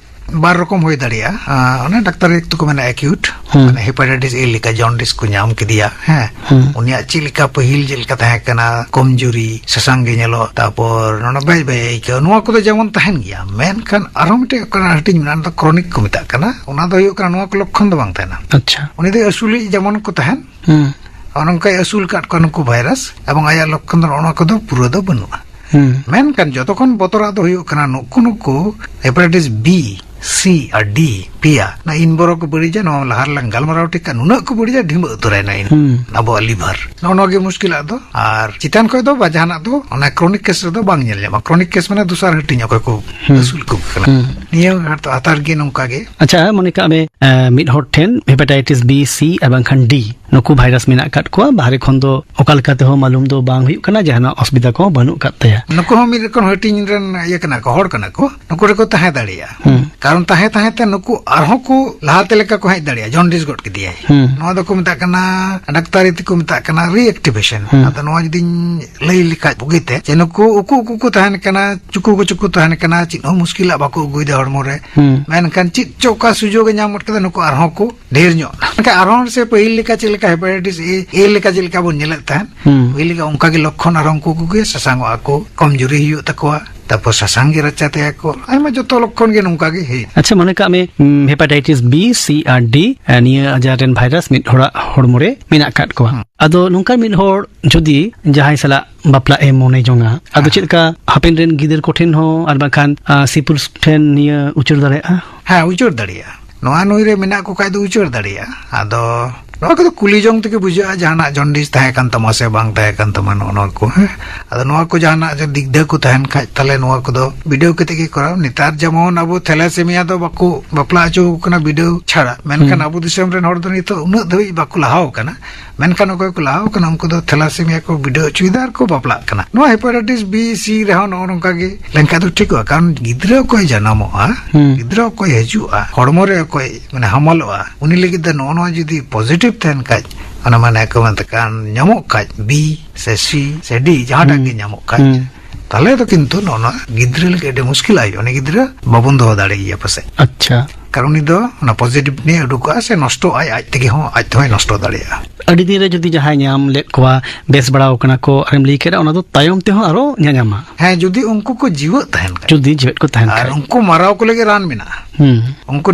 ᱵᱟᱨ ᱨᱚᱠᱚᱢ ᱦᱩᱭ ᱫᱟᱲᱮᱭᱟᱜᱼᱟ᱾ ᱟᱸ, ᱚᱱᱮ ᱰᱟᱠᱛᱟᱨ ᱫᱚᱠᱚ ᱢᱮᱱᱟ ᱮᱠᱤᱭᱩᱴ, ᱦᱩᱸ᱾ ᱢᱟᱱᱮ ᱦᱮᱯᱟᱴᱟᱭᱴᱤᱥ ᱮ ᱞᱮᱠᱟ ᱡᱚᱱᱰᱤᱥ ᱠᱚ ᱧᱟᱢ ᱠᱮᱫᱮᱭᱟ, ᱦᱮᱸ᱾ ᱦᱩᱸ᱾ ᱩᱱᱤᱭᱟᱜ ᱪᱮᱫ ᱞᱮᱠᱟ ᱯᱟᱹᱦᱤᱞ ᱪᱮᱫ ᱞᱮᱠᱟ ᱛᱟᱦᱮᱸ ᱠᱟᱱᱟ, ᱠᱚᱢᱡᱩᱨᱤ, ᱥᱟᱥᱟᱝ ᱜᱮ ᱧᱮᱞᱚᱜ, ᱛᱟᱯᱚᱨ ᱱᱚᱰᱮ ᱵᱟᱭ ᱵᱟᱭ ᱟᱹᱭᱠᱟᱹᱣᱟ, ᱱᱚᱣᱟ ᱠᱚᱫᱚ ᱡᱮᱢᱚᱱ ᱛᱟᱦᱮᱱ ᱜᱮᱭᱟ᱾ ᱢᱮᱱᱠᱷᱟᱱ ᱟᱨᱦᱚᱸ ᱢᱤᱫᱴᱮᱡ ᱚᱱᱠᱟᱱᱟᱜ ᱦᱟᱹᱴᱤᱧ ᱢᱮᱱᱟᱜᱼᱟ, ᱚᱱᱟ ᱫᱚ ᱠᱨᱚᱱᱤᱠ ᱠᱚ ᱢᱮᱛᱟᱜ ᱠᱟᱱᱟ᱾ ᱚᱱᱟ ᱫᱚ ᱦᱩᱭᱩᱜ ᱠᱟᱱᱟ ᱱᱚᱣᱟ ᱠᱚ ᱞᱚᱠᱠᱷᱚᱱ ᱫᱚ ᱵᱟᱝ ᱛᱟᱦᱮᱱᱟ᱾ ᱟᱪᱪᱷᱟ᱾ ᱩᱱᱤ ᱫᱚ ᱟᱹᱥᱩᱞᱤᱡ ᱡᱮᱢᱚᱱ ᱠᱚ ᱛᱟᱦᱮᱱ, ᱦᱩᱸ᱾ ᱱᱚᱜᱼᱚ ᱱᱚᱝᱠᱟᱭ ᱟᱹᱥᱩᱞ ᱟᱠᱟᱫ ᱠᱚᱣᱟ ᱱᱩᱠᱩ ᱵᱷᱟᱭᱨᱟᱥ, ᱮᱵᱚᱝ ᱟᱭᱟᱜ ᱞᱚᱠᱠᱷᱚᱱ ᱫᱚ ᱱᱚᱜᱼᱚ ᱱᱚᱣᱟ ᱠᱚᱫᱚ ᱯᱩᱨᱟᱹ ᱫᱚ ᱵᱟᱹᱱᱩᱜᱼᱟ᱾ ᱦᱩᱸ᱾ ᱢᱮᱱᱠᱷᱟᱱ ᱡᱚᱛᱚ ᱠᱷᱚᱱ ᱵᱚᱛᱚᱨᱟᱜ ᱫᱚ ᱦᱩᱭᱩᱜ ᱠᱟᱱᱟ ᱱᱩᱠᱩ, ᱱᱩᱠᱩ ᱦᱮᱯᱟᱴᱟᱭᱴᱤᱥ ᱵᱤ, ᱥᱤ ᱟᱨ ᱰᱤ ᱯᱮᱭᱟ, ᱱᱚᱣᱟ ᱤᱱ ᱵᱚᱨᱚ ᱠᱚ ᱵᱟᱹᱲᱤᱡᱟ, ᱱᱚᱣᱟ ᱞᱟᱦᱟ ᱨᱮᱞᱟᱝ ᱜᱟᱞᱢᱟᱨᱟᱣ ᱴᱷᱤᱠ ᱠᱟᱜ, ᱱᱩᱱᱟᱹᱜ ᱠᱚ ᱵᱟᱹᱲᱤᱡᱟ, ᱰᱷᱤᱢᱟᱹ ᱩᱛᱟᱹᱨᱟᱭ ᱱᱚᱣᱟ ᱤᱱ-, ᱦᱩᱸ᱾ ᱟᱵᱚᱣᱟᱜ ᱞᱤᱵᱷᱟᱨ᱾ ᱱᱚᱜᱼᱚ ᱱᱚᱣᱟ ᱜᱮ ᱢᱩᱥᱠᱤᱞᱟᱜ ᱫᱚ᱾ ᱟᱨ ᱪᱮᱛᱟᱱ ᱠᱷᱚᱱ ᱫᱚ ᱵᱟ ᱡᱟᱦᱟᱱᱟᱜ ᱫᱚ ᱚᱱᱟ ᱠᱨᱚᱱᱤᱠ ᱠᱮᱥ ᱨᱮᱫᱚ ᱵᱟᱝ ᱧᱮᱞ ᱧᱟᱢᱚᱜᱼᱟ᱾ ᱠᱨᱚᱱᱤᱠ ᱠᱮᱥ ᱢᱟᱱᱮ ᱫᱚᱥᱟᱨ ᱦᱟᱹᱴᱤᱧ ᱚᱠᱚᱭ ᱠᱚ ᱦᱩᱸ᱾ ᱟᱹᱥᱩᱞ ᱠᱚ ᱠᱟᱱᱟ᱾ ᱦᱩᱸ᱾ ᱱᱤᱭᱟᱹ ᱦᱟᱛ-, ᱦᱟᱛᱟᱨ ᱜᱮ ᱱᱚᱝᱠᱟ ᱜᱮ᱾ ᱟᱪᱪᱷᱟ, ᱢᱚᱱᱮ ᱠᱟᱜ ᱢᱮ, ᱮ, ᱢᱤᱫ ᱦᱚᱲ ᱴᱷᱮᱱ ᱦᱮᱯᱟᱴᱟᱭᱴᱤᱥ ᱵᱤ, ᱥᱤ ᱟᱨ ᱵᱟᱝᱠᱷᱟᱱ ᱰᱤ ᱱᱩᱠᱩ ᱵᱷᱟᱭᱨᱟᱥ ᱢᱮᱱᱟᱜ ᱟᱠᱟᱫ ᱠᱚᱣᱟ, ᱵᱟᱦᱨᱮ ᱠᱷᱚᱱ ᱫᱚ ᱚᱠᱟ ᱞᱮᱠᱟ ᱛᱮᱦᱚᱸ ᱢᱟᱞᱩᱢ ᱫᱚ ᱵᱟᱝ ᱦᱩᱭᱩᱜ ᱠᱟᱱᱟ, ᱡᱟᱦᱟᱱᱟᱜ ᱚᱥᱩᱵᱤᱫᱷᱟ ᱠᱚᱦᱚᱸ ᱵᱟᱹᱱᱩᱜ ᱟᱠᱟᱫ ᱛᱟᱭᱟ᱾ ᱱᱩᱠᱩ ᱦᱚᱸ ᱢᱤᱫ ᱨᱚᱠᱚᱢ ᱦᱟᱹᱴᱤᱧ ᱨᱮᱱ ᱤᱭᱟᱹ ᱠᱟᱱᱟ ᱠᱚ, ᱦᱚᱲ ᱠᱟᱱᱟ ᱠᱚ, ᱱᱩᱠᱩ ᱨᱮᱠᱚ ᱛᱟᱦᱮᱸ ᱫᱟᱲᱮᱭᱟᱜᱼᱟ᱾ ᱦᱩᱸ᱾ ᱠᱟᱨᱚᱱ ᱛᱟᱦᱮᱸ ᱛᱟᱦᱮᱸ ᱛᱮ ᱱᱩᱠᱩ ᱟᱨᱦᱚᱸ ᱠᱚ ᱞᱟᱦᱟᱛᱮ ᱞᱮᱠᱟ ᱠᱚ ᱦᱮᱡ ᱫᱟᱲᱮᱭᱟᱜᱼᱟ, ᱡᱚᱱᱰᱤᱥ ᱜᱚᱫ ᱠᱮᱫᱮᱭᱟᱭ᱾ ᱦᱩᱸ᱾ ᱱᱚᱣᱟ ᱫᱚᱠᱚ ᱢᱮᱛᱟᱜ ᱠᱟᱱᱟ, ᱰᱟᱠᱛᱟᱨᱤ ᱛᱮᱠᱚ ᱢᱮᱛᱟᱜ ᱠᱟᱱᱟ ᱨᱤ ᱮᱠᱴᱤᱵᱷᱮᱥᱚᱱ᱾ ᱦᱩᱸ᱾ ᱟᱫᱚ ᱱᱚᱣᱟ ᱡᱩᱫᱤᱧ ᱞᱟᱹᱭ ᱞᱮᱠᱷᱟᱡ ᱵᱩᱜᱤᱛᱮ, ᱡᱮ ᱱᱩᱠᱩ ᱩᱠᱩ ᱩᱠᱩ ᱠᱚ ᱛᱟᱦᱮᱱ ᱠᱟᱱᱟ, ᱪᱩᱠᱩ ᱠᱚ ᱪᱩᱠᱩ ᱛᱟᱦᱮᱱ ᱠᱟᱱᱟ, ᱪᱮᱫ ᱦᱚᱸ ᱢᱩᱥᱠᱤᱞᱟᱜ ᱵᱟᱠᱚ ᱟᱹᱜᱩᱭᱮᱫᱟ ᱦᱚᱲᱢᱚ ᱨᱮ᱾ ᱦᱩᱸ᱾ ᱢᱮᱱᱠᱷᱟᱱ ᱪᱮᱫ ᱪᱚ ᱚᱠᱟ ᱥᱩᱡᱳᱜᱽ ᱮ ᱧᱟᱢ ᱜᱚᱫ ᱠᱮᱫᱟ, ᱱᱩᱠᱩ ᱟᱨᱦᱚᱸ ᱠᱚ ᱰᱷᱮᱨ ᱧᱚᱜ ᱮᱱᱟ᱾ ᱢᱮᱱᱠᱷᱟᱱ ᱟᱨᱦᱚᱸ ᱥᱮ ᱯᱟᱹᱦᱤᱞ ᱞᱮᱠᱟ ᱪᱮᱫ ᱞᱮᱠᱟ ᱦᱮᱯᱟᱴᱟᱭᱴᱤᱥ ᱮ, ᱮ ᱞᱮᱠᱟ ᱪᱮᱫ ᱞᱮᱠᱟ ᱵᱚᱱ ᱧᱮᱞᱮᱫ ᱛᱟᱦᱮᱸᱫ, ᱦᱩᱸ᱾ ᱯᱟᱹᱦᱤᱞ ᱞᱮᱠᱟ ᱚᱱᱠᱟ ᱜᱮ ᱞᱚᱠᱠᱷᱚᱱ ᱟᱨᱦᱚᱸ ᱩᱱᱠᱩ ᱠᱚᱜᱮ ᱥᱟᱥᱟᱝᱚᱜᱼᱟ ᱠᱚ, ᱠᱚᱢᱡᱩᱨᱤ ᱦᱩᱭᱩᱜ ᱛᱟᱠᱚᱣᱟ, ᱛᱟᱨᱯᱚᱨ ᱥᱟᱥᱟᱝ ᱜᱮ ᱨᱟᱪᱟ ᱛᱟᱭᱟ ᱠᱚ, ᱟᱭᱢᱟ ᱡᱚᱛᱚ ᱞᱚᱠᱠᱷᱚᱱ ᱜᱮ ᱱᱚᱝᱠᱟ ᱜᱮ ᱦᱮᱡ᱾ ᱟᱪᱪᱷᱟ, ᱢᱚᱱᱮ ᱠᱟᱜ ᱢᱮ, ᱩᱢ, ᱦᱮᱯᱟᱴᱟᱭᱴᱤᱥ ᱵᱤ, ᱥᱤ ᱟᱨ ᱰᱤ, ᱮ, ᱱᱤᱭᱟᱹ ᱟᱡᱟᱨ ᱨᱮᱱ ᱵᱷᱟᱭᱨᱟᱥ ᱢᱤᱫ ᱦᱚᱲᱟᱜ ᱦᱚᱲᱢᱚ ᱨᱮ ᱢᱮᱱᱟᱜ ᱟᱠᱟᱫ ᱠᱚᱣᱟ᱾ ᱦᱩᱸ᱾ ᱟᱫᱚ ᱱᱚᱝᱠᱟᱱ ᱢᱤᱫ ᱦᱚᱲ ᱡᱩᱫᱤ ᱡᱟᱦᱟᱸᱭ ᱥᱟᱞᱟᱜ ᱵᱟᱯᱞᱟᱜ ᱮ ᱢᱚᱱᱮ ᱡᱚᱝᱟ, ᱟᱫᱚ ᱦᱮᱸ᱾ ᱪᱮᱫ ᱞᱮᱠᱟ ᱦᱟᱯᱮᱱ ᱨᱮᱱ ᱜᱤᱫᱟᱹᱨ ᱠᱚᱴᱷᱮᱱ ᱦᱚᱸ ᱟᱨ ᱵᱟᱝᱠᱷᱟᱱ, ᱟ, ᱥᱤᱯᱩᱨᱥ ᱴᱷᱮᱱ ᱱᱤᱭᱟᱹ ᱩᱪᱟᱹᱲ ᱫᱟᱲᱮᱭᱟᱜᱼᱟ? ᱦᱮᱸ, ᱩᱪᱟᱹᱲ ᱫᱟᱲᱮᱭᱟᱜᱼᱟ᱾ ᱱᱚᱣᱟ ᱱᱩᱭ ᱨᱮ ᱢᱮᱱᱟᱜ ᱠᱚ ᱠᱷᱟᱡ ᱫᱚ ᱩᱪᱟᱹᱲ ᱫᱟᱲᱮᱭᱟᱜᱼᱟ᱾ ᱟᱫᱚ ᱱᱚᱣᱟ ᱠᱚᱫᱚ ᱠᱩᱞᱤ ᱡᱚᱝ ᱛᱮᱜᱮ ᱵᱩᱡᱷᱟᱹᱜᱼᱟ, ᱡᱟᱦᱟᱱᱟᱜ ᱡᱚᱱᱰᱤᱥ ᱛᱟᱦᱮᱸ ᱠᱟᱱ ᱛᱟᱢᱟ ᱥᱮ ᱵᱟᱝ ᱛᱟᱦᱮᱸ ᱠᱟᱱ ᱛᱟᱢᱟ, ᱱᱚᱜᱼᱚ ᱱᱚᱣᱟ ᱠᱚ, ᱦᱮᱸ᱾ ᱟᱫᱚ ᱱᱚᱣᱟ ᱠᱚ ᱡᱟᱦᱟᱱᱟᱜ ᱡᱩᱫᱤ ᱫᱤᱜᱽᱫᱷᱟᱹ ᱠᱚ ᱛᱟᱦᱮᱱ ᱠᱷᱟᱡ, ᱛᱟᱦᱞᱮ ᱱᱚᱣᱟ ᱠᱚᱫᱚ ᱵᱤᱰᱟᱹᱣ ᱠᱟᱛᱮ ᱜᱮ ᱠᱚᱨᱟᱣ᱾ ᱱᱮᱛᱟᱨ ᱡᱮᱢᱚᱱ ᱟᱵᱚ ᱛᱷᱮᱞᱟᱥᱮᱢᱤᱭᱟ ᱫᱚ ᱵᱟᱠᱚ ᱵᱟᱯᱞᱟ ᱦᱚᱪᱚ ᱟᱠᱚ ᱠᱟᱱᱟ ᱵᱤᱰᱟᱹᱣ ᱪᱷᱟᱲᱟ, ᱢᱮᱱᱠᱷᱟᱱ ᱦᱩᱸ᱾ ᱟᱵᱚ ᱫᱤᱥᱚᱢ ᱨᱮᱱ ᱦᱚᱲ ᱫᱚ ᱱᱤᱛᱚᱜ ᱩᱱᱟᱹᱜ ᱫᱷᱟᱹᱵᱤᱡ ᱵᱟᱠᱚ ᱞᱟᱦᱟᱣ ᱟᱠᱟᱱᱟ᱾ ᱢᱮᱱᱠᱷᱟᱱ ᱚᱠᱚᱭ ᱠᱚ ᱞᱟᱦᱟᱣ ᱟᱠᱟᱱᱟ, ᱩᱱᱠᱩ ᱫᱚ ᱛᱷᱮᱞᱟᱥᱮᱢᱤᱭᱟ ᱠᱚ ᱵᱤᱰᱟᱹᱣ ᱦᱚᱪᱚᱭᱮᱫᱟ ᱟᱨ ᱠᱚ ᱵᱟᱯᱞᱟᱜ ᱠᱟᱱᱟ᱾ ᱱᱚᱣᱟ ᱦᱮᱯᱟᱴᱟᱭᱴᱤᱥ ᱵᱤ, ᱥᱤ ᱨᱮᱦᱚᱸ ᱱᱚᱜᱼᱚ ᱱᱚᱝᱠᱟ ᱜᱮ ᱞᱮᱱᱠᱷᱟᱱ ᱫᱚ ᱴᱷᱤᱠᱚᱜᱼᱟ, ᱠᱟᱨᱚᱱ ᱜᱤᱫᱽᱨᱟᱹ ᱚᱠᱚᱭ ᱡᱟᱱᱟᱢᱚᱜᱼᱟ, ᱦᱩᱸ᱾ ᱜᱤᱫᱽᱨᱟᱹ ᱚᱠᱚᱭ ᱦᱤᱡᱩᱜᱼᱟ, ᱦᱚᱲᱢᱚ ᱨᱮ ᱚᱠᱚᱭ ᱢᱟᱱᱮ ᱦᱟᱢᱟᱞᱚᱜᱼᱟ, ᱩᱱᱤ ᱞᱟᱹᱜᱤᱫ ᱫᱚ ᱱᱚᱜᱼᱚ ᱱᱚᱣᱟ ᱡᱩᱫᱤ ᱯᱚᱡᱤᱴᱤᱵᱷ ᱛᱟᱦᱮᱱ ᱠᱷᱟᱡ, ᱚᱱᱟ ᱢᱟᱱᱮ ᱠᱚ ᱢᱮᱛᱟᱜ ᱠᱟᱱ ᱧᱟᱢᱚᱜ ᱠᱷᱟᱡ, ᱵᱤ ᱥᱮ ᱥᱤ ᱥᱮ ᱰᱤ, ᱡᱟᱦᱟᱸᱴᱟᱜ ᱦᱩᱸ᱾ ᱜᱮ ᱧᱟᱢᱚᱜ ᱠᱷᱟᱡ, ᱦᱩᱸ᱾ ᱛᱟᱦᱞᱮ ᱫᱚ ᱠᱤᱱᱛᱩ ᱱᱚᱜᱼᱚ ᱱᱚᱣᱟ ᱜᱤᱫᱽᱨᱟᱹ ᱞᱟᱹᱜᱤᱫ ᱟᱹᱰᱤ ᱢᱩᱥᱠᱤᱞ ᱦᱩᱭᱩᱜᱼᱟ᱾ ᱩᱱᱤ ᱜᱤᱫᱽᱨᱟᱹ ᱵᱟᱵᱚᱱ ᱫᱚᱦᱚ ᱫᱟᱲᱮᱭᱟᱭᱟ ᱯᱟᱥᱮᱡ᱾ ᱟᱪᱪᱷᱟ᱾ ᱠᱟᱨᱚᱱ ᱩᱱᱤ ᱫᱚ ᱚᱱᱟ ᱯᱚᱡᱤᱴᱤᱵᱷ ᱱᱤᱭᱮ ᱩᱰᱩᱠᱚᱜᱼᱟ ᱥᱮ ᱱᱚᱥᱴᱚᱜᱼᱟᱭ, ᱟᱡ ᱛᱮᱜᱮ ᱦᱚᱸ, ᱟᱡ ᱛᱮᱦᱚᱸᱭ ᱱᱚᱥᱴᱚ ᱫᱟᱲᱮᱭᱟᱜᱼᱟ᱾ ᱟᱹᱰᱤ ᱫᱤᱱ ᱨᱮ ᱡᱩᱫᱤ ᱡᱟᱦᱟᱸᱭ ᱧᱟᱢ ᱞᱮᱫ ᱠᱚᱣᱟ, ᱵᱮᱥ ᱵᱟᱲᱟᱣ ᱠᱟᱱᱟ ᱠᱚ, ᱟᱨᱮᱢ ᱞᱟᱹᱭ ᱠᱮᱫᱟ, ᱚᱱᱟ ᱫᱚ ᱛᱟᱭᱚᱢ ᱛᱮᱦᱚᱸ ᱟᱨᱚ ᱧᱟᱧᱟᱢᱟ᱾ ᱦᱮᱸ, ᱡᱩᱫᱤ ᱩᱱᱠᱩ ᱠᱚ ᱡᱤᱣᱮᱫ ᱛᱟᱦᱮᱱ ᱠᱷᱟᱡ᱾ ᱡᱩᱫᱤ ᱡᱤᱣᱮᱫ ᱠᱚ ᱛᱟᱦᱮᱱ ᱟᱨ ᱠᱷᱟᱡ᱾ ᱩᱱᱠᱩ ᱢᱟᱨᱟᱣ ᱠᱚ ᱞᱟᱹᱜᱤᱫ ᱨᱟᱱ ᱢᱮᱱᱟᱜᱼᱟ᱾ ᱦᱩᱸ᱾ ᱩᱱᱠᱩ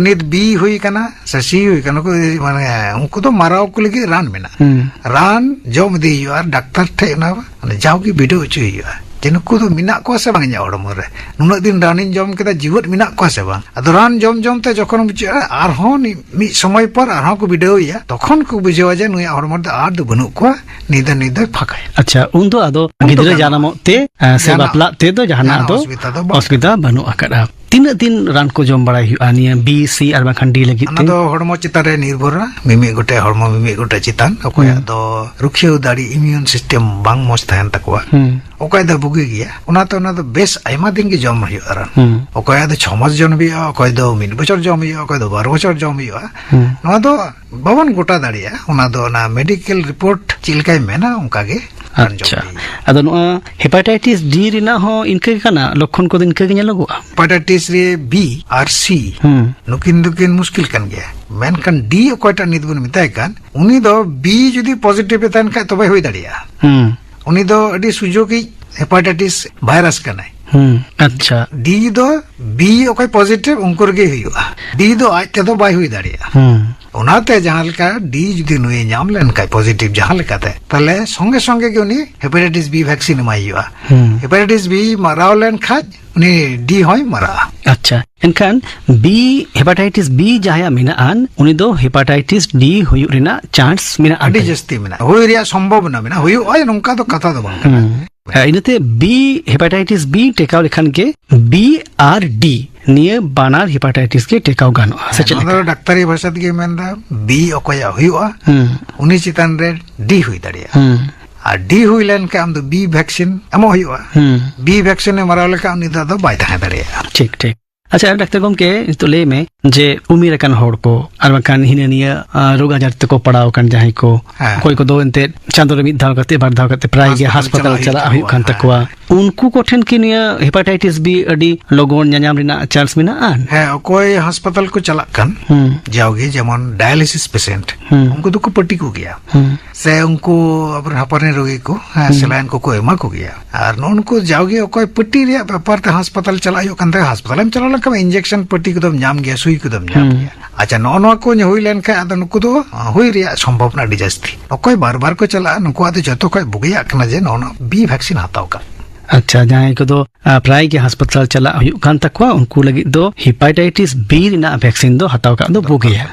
ᱱᱤᱛ ᱵᱤ ᱦᱩᱭ ᱠᱟᱱᱟ ᱥᱮ ᱥᱤ ᱦᱩᱭ ᱠᱟᱱᱟ, ᱩᱱᱠᱩ, ᱢᱟᱱᱮ, ᱩᱱᱠᱩ ᱫᱚ ᱢᱟᱨᱟᱣ ᱠᱚ ᱞᱟᱹᱜᱤᱫ ᱨᱟᱱ ᱢᱮᱱᱟᱜᱼᱟ᱾ ᱦᱩᱸ᱾ ᱨᱟᱱ ᱡᱚᱢ ᱤᱫᱤ ᱦᱩᱭᱩᱜᱼᱟ ᱟᱨ ᱰᱟᱠᱛᱟᱨ ᱴᱷᱮᱡ ᱚᱱᱟ, ᱢᱟᱱᱮ, ᱡᱟᱣᱜᱮ ᱵᱤᱰᱟᱹᱣ ᱦᱚᱪᱚᱭ ᱦᱩᱭᱩᱜᱼᱟ ᱡᱮ ᱱᱩᱠᱩ ᱫᱚ ᱢᱮᱱᱟᱜ ᱠᱚᱣᱟ ᱥᱮ ᱵᱟᱝ ᱤᱧᱟᱹᱜ ᱦᱚᱲᱢᱚ ᱨᱮ᱾ ᱱᱩᱱᱟᱹᱜ ᱫᱤᱱ ᱨᱟᱱᱤᱧ ᱡᱚᱢ ᱠᱮᱫᱟ, ᱡᱤᱣᱮᱫ ᱢᱮᱱᱟᱜ ᱠᱚᱣᱟ ᱥᱮ ᱵᱟᱝ᱾ ᱟᱫᱚ ᱨᱟᱱ ᱡᱚᱢ ᱡᱚᱢ ᱛᱮ ᱡᱚᱠᱷᱚᱱ ᱵᱩᱡᱷᱟᱹᱜᱼᱟ, ᱟᱨᱦᱚᱸ ᱱᱤ-, ᱢᱤᱫ ᱥᱚᱢᱚᱭ ᱯᱚᱨ ᱟᱨᱦᱚᱸ ᱠᱚ ᱵᱤᱰᱟᱹᱣ ᱮᱭᱟ, ᱛᱚᱠᱷᱚᱱ ᱠᱚ ᱵᱩᱡᱷᱟᱹᱣᱟ ᱡᱮ ᱱᱩᱭᱟᱜ ᱦᱚᱲᱢᱚ ᱨᱮᱫᱚ ᱟᱨ ᱫᱚ ᱵᱟᱹᱱᱩᱜ ᱠᱚᱣᱟ, ᱱᱩᱭ ᱫᱚ, ᱱᱩᱭ ᱫᱚᱭ ᱯᱷᱟᱸᱠᱟᱭᱟ᱾ ᱟᱪᱪᱷᱟ, ᱩᱱ ᱫᱚ ᱟᱫᱚ ᱩᱱ ᱫᱚ ᱜᱤᱫᱽᱨᱟᱹ ᱜᱟᱱᱚᱜᱼᱟ᱾ ᱡᱟᱱᱟᱢᱚᱜ ᱛᱮ, ᱮ, ᱥᱮ ᱡᱟᱦᱟᱱᱟᱜ, ᱵᱟᱯᱞᱟᱜ ᱛᱮ ᱫᱚ ᱡᱟᱦᱟᱱᱟᱜ ᱡᱟᱦᱟᱱᱟᱜ ᱫᱚ ᱚᱥᱩᱵᱤᱫᱷᱟ ᱫᱚ ᱵᱟᱝ ᱚᱥᱩᱵᱤᱫᱷᱟ ᱵᱟᱹᱱᱩᱜ ᱟᱠᱟᱫᱼᱟ᱾ ᱛᱤᱱᱟᱹᱜ ᱫᱤᱱ ᱨᱟᱱ ᱠᱚ ᱡᱚᱢ ᱵᱟᱲᱟᱭ ᱦᱩᱭᱩᱜᱼᱟ ᱱᱤᱭᱟᱹ ᱵᱤ, ᱥᱤ ᱟᱨ ᱵᱟᱝᱠᱷᱟᱱ ᱰᱤ ᱞᱟᱹᱜᱤᱫ ᱚᱱᱟ ᱛᱮ? ᱫᱚ ᱦᱚᱲᱢᱚ ᱪᱮᱛᱟᱱ ᱨᱮ ᱱᱤᱨᱵᱷᱚᱨᱟ᱾ ᱢᱤᱢᱤᱫ ᱜᱚᱴᱮᱡ ᱦᱚᱲᱢᱚ ᱢᱤᱢᱤᱫ ᱜᱚᱴᱮᱡ ᱪᱮᱛᱟᱱ, ᱚᱠᱚᱭᱟᱜ ᱦᱩᱸ᱾ ᱫᱚ ᱨᱩᱠᱷᱤᱭᱟᱹᱣ ᱫᱟᱲᱮ, ᱤᱢᱤᱭᱩᱱ ᱥᱤᱥᱴᱮᱢ ᱵᱟᱝ ᱢᱚᱸᱡᱽ ᱛᱟᱦᱮᱱ ᱛᱟᱠᱚᱣᱟ, ᱦᱩᱸ᱾ ᱚᱠᱚᱭ ᱫᱚ ᱵᱩᱜᱤ ᱜᱮᱭᱟ᱾ ᱚᱱᱟᱛᱮ ᱚᱱᱟ ᱫᱚ ᱵᱮᱥ ᱟᱭᱢᱟ ᱫᱤᱱ ᱜᱮ ᱡᱚᱢ ᱦᱩᱭᱩᱜᱼᱟ ᱨᱟᱱ᱾ ᱦᱩᱸ᱾ ᱚᱠᱚᱭᱟᱜ ᱫᱚ ᱪᱷᱚ ᱢᱟᱥ ᱡᱚᱢ ᱦᱩᱭᱩᱜᱼᱟ, ᱚᱠᱚᱭ ᱫᱚ ᱢᱤᱫ ᱵᱚᱪᱷᱚᱨ ᱡᱚᱢ ᱦᱩᱭᱩᱜᱼᱟ, ᱚᱠᱚᱭ ᱫᱚ ᱵᱟᱨ ᱵᱚᱪᱷᱚᱨ ᱡᱚᱢ ᱦᱩᱭᱩᱜᱼᱟ᱾ ᱦᱩᱸ᱾ ᱱᱚᱣᱟ ᱫᱚ ᱵᱟᱵᱚᱱ ᱜᱚᱴᱟ ᱫᱟᱲᱮᱭᱟᱜᱼᱟ᱾ ᱚᱱᱟ ᱫᱚ ᱚᱱᱟ ᱢᱮᱰᱤᱠᱮᱞ ᱨᱤᱯᱳᱨᱴ ᱪᱮᱫ ᱞᱮᱠᱟᱭ ᱢᱮᱱᱟ, ᱚᱱᱠᱟ ᱜᱮ ᱨᱟᱱ ᱡᱚᱢ ᱟᱪᱪᱷᱟ᱾ ᱦᱩᱭᱩᱜᱼᱟ᱾ ᱟᱫᱚ ᱱᱚᱣᱟ ᱦᱮᱯᱟᱴᱟᱭᱴᱤᱥ ᱰᱤ ᱨᱮᱱᱟᱜ ᱦᱚᱸ ᱤᱱᱠᱟᱹ ᱜᱮ ᱠᱟᱱᱟ, ᱞᱚᱠᱠᱷᱚᱱ ᱠᱚᱫᱚ ᱤᱱᱠᱟᱹ ᱜᱮ ᱧᱮᱞᱚᱜᱚᱜᱼᱟ? ᱦᱮᱯᱟᱴᱟᱭᱴᱤᱥ ᱨᱮ ᱵᱤ ᱟᱨ ᱥᱤ, ᱦᱩᱸ᱾ ᱱᱩᱠᱤᱱ ᱫᱚᱠᱤᱱ ᱢᱩᱥᱠᱤᱞ ᱠᱟᱱ ᱜᱮᱭᱟ᱾ ᱢᱮᱱᱠᱷᱟᱱ ᱰᱤ ᱚᱠᱚᱭᱴᱟᱜ ᱱᱤᱛ ᱵᱚᱱ ᱢᱮᱛᱟᱭ ᱠᱟᱱ, ᱩᱱᱤ ᱫᱚ ᱵᱤ ᱡᱩᱫᱤ ᱯᱚᱡᱤᱴᱤᱵᱷ ᱮ ᱛᱟᱦᱮᱱ ᱠᱷᱟᱡ, ᱛᱚᱵᱮ ᱦᱩᱭ ᱫᱟᱲᱮᱭᱟᱜᱼᱟ᱾ ᱦᱩᱸ᱾ ᱩᱱᱤ ᱫᱚ ᱟᱹᱰᱤ ᱥᱩᱡᱳᱜᱤᱡ ᱦᱮᱯᱟᱴᱟᱭᱴᱤᱥ ᱵᱷᱟᱭᱨᱟᱥ ᱠᱟᱱᱟᱭ᱾ ᱦᱩᱸ, ᱟᱪᱪᱷᱟ᱾ ᱰᱤ ᱫᱚ ᱵᱤ ᱚᱠᱚᱭ ᱯᱚᱡᱤᱴᱤᱵᱷ, ᱩᱱᱠᱩ ᱨᱮᱜᱮ ᱦᱩᱭᱩᱜᱼᱟ᱾ ᱰᱤ ᱫᱚ ᱟᱡ ᱛᱮᱫᱚ ᱵᱟᱭ ᱦᱩᱭ ᱫᱟᱲᱮᱭᱟᱜᱼᱟ᱾ ᱦᱩᱸ᱾ ᱚᱱᱟᱛᱮ ᱡᱟᱦᱟᱸ ᱞᱮᱠᱟ ᱰᱤ ᱡᱩᱫᱤ ᱱᱩᱭᱮ ᱧᱟᱢ ᱞᱮᱱᱠᱷᱟᱡ ᱯᱚᱡᱤᱴᱤᱵᱷ ᱡᱟᱦᱟᱸ ᱞᱮᱠᱟᱛᱮ, ᱛᱟᱦᱞᱮ ᱥᱚᱸᱜᱮ ᱥᱚᱸᱜᱮ ᱜᱮ ᱩᱱᱤ ᱦᱮᱯᱟᱴᱟᱭᱴᱤᱥ ᱵᱤ ᱵᱷᱮᱠᱥᱤᱱ ᱮᱢᱟᱭ ᱦᱩᱭᱩᱜᱼᱟ᱾ ᱦᱩᱸ᱾ ᱦᱮᱯᱟᱴᱟᱭᱴᱤᱥ ᱵᱤ ᱢᱟᱨᱟᱣ ᱞᱮᱱᱠᱷᱟᱡ ᱩᱱᱤ ᱰᱤ ᱦᱚᱸᱭ ᱢᱟᱨᱟᱜᱼᱟ᱾ ᱟᱪᱪᱷᱟ, ᱮᱱᱠᱷᱟᱱ ᱵᱤ, ᱦᱮᱯᱟᱴᱟᱭᱴᱤᱥ ᱵᱤ ᱡᱟᱦᱟᱸᱭᱟᱜ ᱢᱮᱱᱟᱜᱼᱟ, ᱩᱱᱤ ᱫᱚ ᱦᱮᱯᱟᱴᱟᱭᱴᱤᱥ ᱰᱤ ᱦᱩᱭᱩᱜ ᱨᱮᱱᱟᱜ ᱪᱟᱱᱥ ᱢᱮᱱᱟᱜᱼᱟ ᱟᱹᱰᱤ ᱛᱟᱭᱟ᱾ ᱡᱟᱹᱥᱛᱤ ᱢᱮᱱᱟᱜᱼᱟ, ᱦᱩᱭ ᱨᱮᱭᱟᱜ ᱥᱚᱢᱵᱷᱚᱵᱚᱱᱟ ᱢᱮᱱᱟᱜᱼᱟ, ᱦᱩᱭᱩᱜᱼᱟ ᱱᱚᱝᱠᱟ ᱫᱚ ᱠᱟᱛᱷᱟ ᱫᱚ ᱵᱟᱝ ᱠᱟᱱᱟ᱾ ᱦᱩᱸ᱾ ᱦᱮᱸ, ᱤᱱᱟᱹᱛᱮ ᱵᱤ ᱦᱮᱯᱟᱴᱟᱭᱴᱤᱥ ᱵᱤ ᱴᱮᱠᱟᱣ ᱞᱮᱠᱷᱟᱱ ᱜᱮ ᱵᱤ ᱟᱨ ᱰᱤ ᱱᱤᱭᱟᱹ ᱵᱟᱱᱟᱨ ᱦᱮᱯᱟᱴᱟᱭᱴᱤᱥ ᱜᱮ ᱴᱮᱠᱟᱣ ᱜᱟᱱᱚᱜᱼᱟ, ᱥᱮ ᱦᱮᱸ, ᱪᱮᱫ ᱱᱚᱣᱟ ᱞᱮᱠᱟ? ᱫᱚ ᱰᱟᱠᱛᱟᱨᱤ ᱵᱷᱟᱥᱟ ᱛᱮᱜᱮ ᱢᱮᱱᱫᱟ, ᱵᱤ ᱚᱠᱚᱭᱟᱜ ᱦᱩᱭᱩᱜᱼᱟ, ᱦᱩᱸ᱾ ᱩᱱᱤ ᱪᱮᱛᱟᱱ ᱨᱮ ᱰᱤ ᱦᱩᱭ ᱫᱟᱲᱮᱭᱟᱜᱼᱟ᱾ ᱦᱩᱸ᱾ ᱟᱨ ᱰᱤ ᱦᱩᱭ ᱞᱮᱱᱠᱷᱟᱱ ᱟᱢ ᱫᱚ ᱵᱤ ᱵᱷᱮᱠᱥᱤᱱ ᱮᱢᱚᱜ ᱦᱩᱭᱩᱜᱼᱟ᱾ ᱦᱩᱸ᱾ ᱵᱤ ᱵᱷᱮᱠᱥᱤᱱ ᱮ ᱢᱟᱨᱟᱣ ᱞᱮᱠᱷᱟᱱ ᱩᱱᱤ ᱫᱚ ᱟᱫᱚ ᱵᱟᱭ ᱛᱟᱦᱮᱸ ᱫᱟᱲᱮᱭᱟᱜᱼᱟ᱾ ᱴᱷᱤᱠ, ᱴᱷᱤᱠ᱾ ᱟᱪᱪᱷᱟ, ᱰᱟᱠᱛᱟᱨ ᱜᱚᱢᱠᱮ, ᱱᱤᱛᱚᱜ ᱞᱟᱹᱭ ᱢᱮ ᱡᱮ ᱩᱢᱮᱨ ᱟᱠᱟᱱ ᱦᱚᱲ ᱠᱚ ᱟᱨ ᱵᱟᱝᱠᱷᱟᱱ ᱦᱤᱱᱟᱹ ᱱᱤᱭᱟᱹ, ᱟ, ᱨᱳᱜᱽ ᱟᱡᱟᱨ ᱛᱮᱠᱚ ᱯᱟᱲᱟᱣ ᱟᱠᱟᱱ ᱡᱟᱦᱟᱸᱭ ᱠᱚ, ᱦᱮᱸ᱾ ᱚᱠᱚᱭ ᱠᱚᱫᱚ ᱮᱱᱛᱮᱫ ᱪᱟᱸᱫᱳ ᱨᱮ ᱢᱤᱫ ᱫᱷᱟᱣ ᱠᱟᱛᱮ, ᱵᱟᱨ ᱫᱷᱟᱣ ᱠᱟᱛᱮ ᱯᱨᱟᱭ ᱜᱮ ᱦᱟᱥᱯᱟᱛᱟᱞ ᱦᱟᱥᱯᱟᱛᱟᱞ ᱪᱟᱞᱟᱜ ᱪᱟᱞᱟᱜ ᱦᱩᱭᱩᱜ ᱦᱩᱭᱩᱜ ᱠᱟᱱ ᱛᱟᱠᱚᱣᱟ᱾ ᱛᱟᱠᱚᱣᱟ, ᱩᱱᱠᱩ ᱠᱚᱴᱷᱮᱱ ᱠᱤ ᱱᱤᱭᱟᱹ ᱦᱮᱯᱟᱴᱟᱭᱴᱤᱥ ᱵᱤ ᱟᱹᱰᱤ ᱞᱚᱜᱚᱱ ᱧᱟᱧᱟᱢ ᱨᱮᱱᱟᱜ ᱪᱟᱱᱥ ᱢᱮᱱᱟᱜᱼᱟ? ᱦᱮᱸ, ᱚᱠᱚᱭ ᱦᱟᱥᱯᱟᱛᱟᱞ ᱠᱚ ᱪᱟᱞᱟᱜ ᱠᱟᱱ, ᱦᱩᱸ᱾ ᱡᱟᱣᱜᱮ ᱡᱮᱢᱚᱱ ᱰᱟᱭᱟᱞᱤᱥᱤᱥ ᱯᱮᱥᱮᱱᱴ, ᱦᱩᱸ᱾ ᱩᱱᱠᱩ ᱫᱚᱠᱚ ᱯᱟᱹᱴᱤ ᱠᱚᱜᱮᱭᱟ᱾ ᱦᱩᱸ᱾ ᱥᱮ ᱩᱱᱠᱩ ᱟᱵᱚᱨᱮᱱ ᱦᱟᱯᱟᱨᱤᱱ ᱨᱳᱜᱤ ᱠᱚ, ᱦᱮᱸ, ᱦᱩᱸ᱾ ᱥᱮᱞᱟᱭᱤᱱ ᱠᱚᱠᱚ ᱮᱢᱟ ᱠᱚᱜᱮᱭᱟ᱾ ᱟᱨ ᱱᱚᱜᱼᱚ ᱱᱩᱠᱩ ᱡᱟᱣᱜᱮ ᱚᱠᱚᱭ ᱯᱟᱹᱴᱤ ᱨᱮᱭᱟᱜ ᱵᱮᱯᱟᱨ ᱛᱮ ᱦᱟᱥᱯᱟᱛᱟᱞ ᱪᱟᱞᱟᱜ ᱦᱩᱭᱩᱜ ᱠᱟᱱ ᱛᱟᱠᱚᱣᱟ, ᱦᱟᱥᱯᱟᱛᱟᱞᱮᱢ ᱪᱟᱞᱟᱣ ᱞᱮᱱᱠᱷᱟᱱ ᱤᱧᱡᱮᱠᱥᱚᱱ ᱯᱟᱹᱴᱤ ᱠᱚᱫᱚᱢ ᱧᱟᱢ ᱜᱮᱭᱟ, ᱥᱩᱭ ᱠᱚᱫᱚᱢ ᱧᱟᱢ ᱦᱩᱸ᱾ ᱜᱮᱭᱟ᱾ ᱟᱪᱪᱷᱟ, ᱱᱚᱜᱼᱚ ᱱᱚᱣᱟ ᱠᱚ ᱦᱩᱭ ᱞᱮᱱᱠᱷᱟᱱ ᱟᱫᱚ ᱱᱩᱠᱩ ᱫᱚ, ᱟ, ᱦᱩᱭ ᱨᱮᱭᱟᱜ ᱥᱚᱢᱵᱷᱚᱵᱚᱱᱟ ᱟᱹᱰᱤ ᱡᱟᱹᱥᱛᱤ᱾ ᱚᱠᱚᱭ ᱵᱟᱨ ᱵᱟᱨ ᱠᱚ ᱪᱟᱞᱟᱜᱼᱟ, ᱱᱩᱠᱩᱣᱟᱜ ᱫᱚ ᱡᱚᱛᱚ ᱠᱷᱚᱡ ᱵᱩᱜᱤᱭᱟᱜ ᱠᱟᱱᱟ ᱡᱮ ᱱᱚᱜᱼᱚ ᱱᱚᱣᱟ ᱵᱤ ᱵᱷᱮᱠᱥᱤᱱ ᱦᱟᱛᱟᱣ ᱠᱟᱜ᱾ ᱟᱪᱪᱷᱟ, ᱡᱟᱦᱟᱸᱭ ᱠᱚᱫᱚ, ᱟ, ᱯᱨᱟᱭ ᱜᱮ ᱦᱟᱥᱯᱟᱛᱟᱞ ᱪᱟᱞᱟᱜ ᱦᱩᱭᱩᱜ ᱠᱟᱱ ᱛᱟᱠᱚᱣᱟ, ᱩᱱᱠᱩ ᱞᱟᱹᱜᱤᱫ ᱫᱚ ᱦᱮᱯᱟᱴᱟᱭᱴᱤᱥ ᱵᱤ ᱨᱮᱱᱟᱜ ᱵᱷᱮᱠᱥᱤᱱ ᱫᱚ ᱦᱟᱛᱟᱣ ᱠᱟᱜ ᱫᱚ ᱵᱩᱜᱤᱭᱟ᱾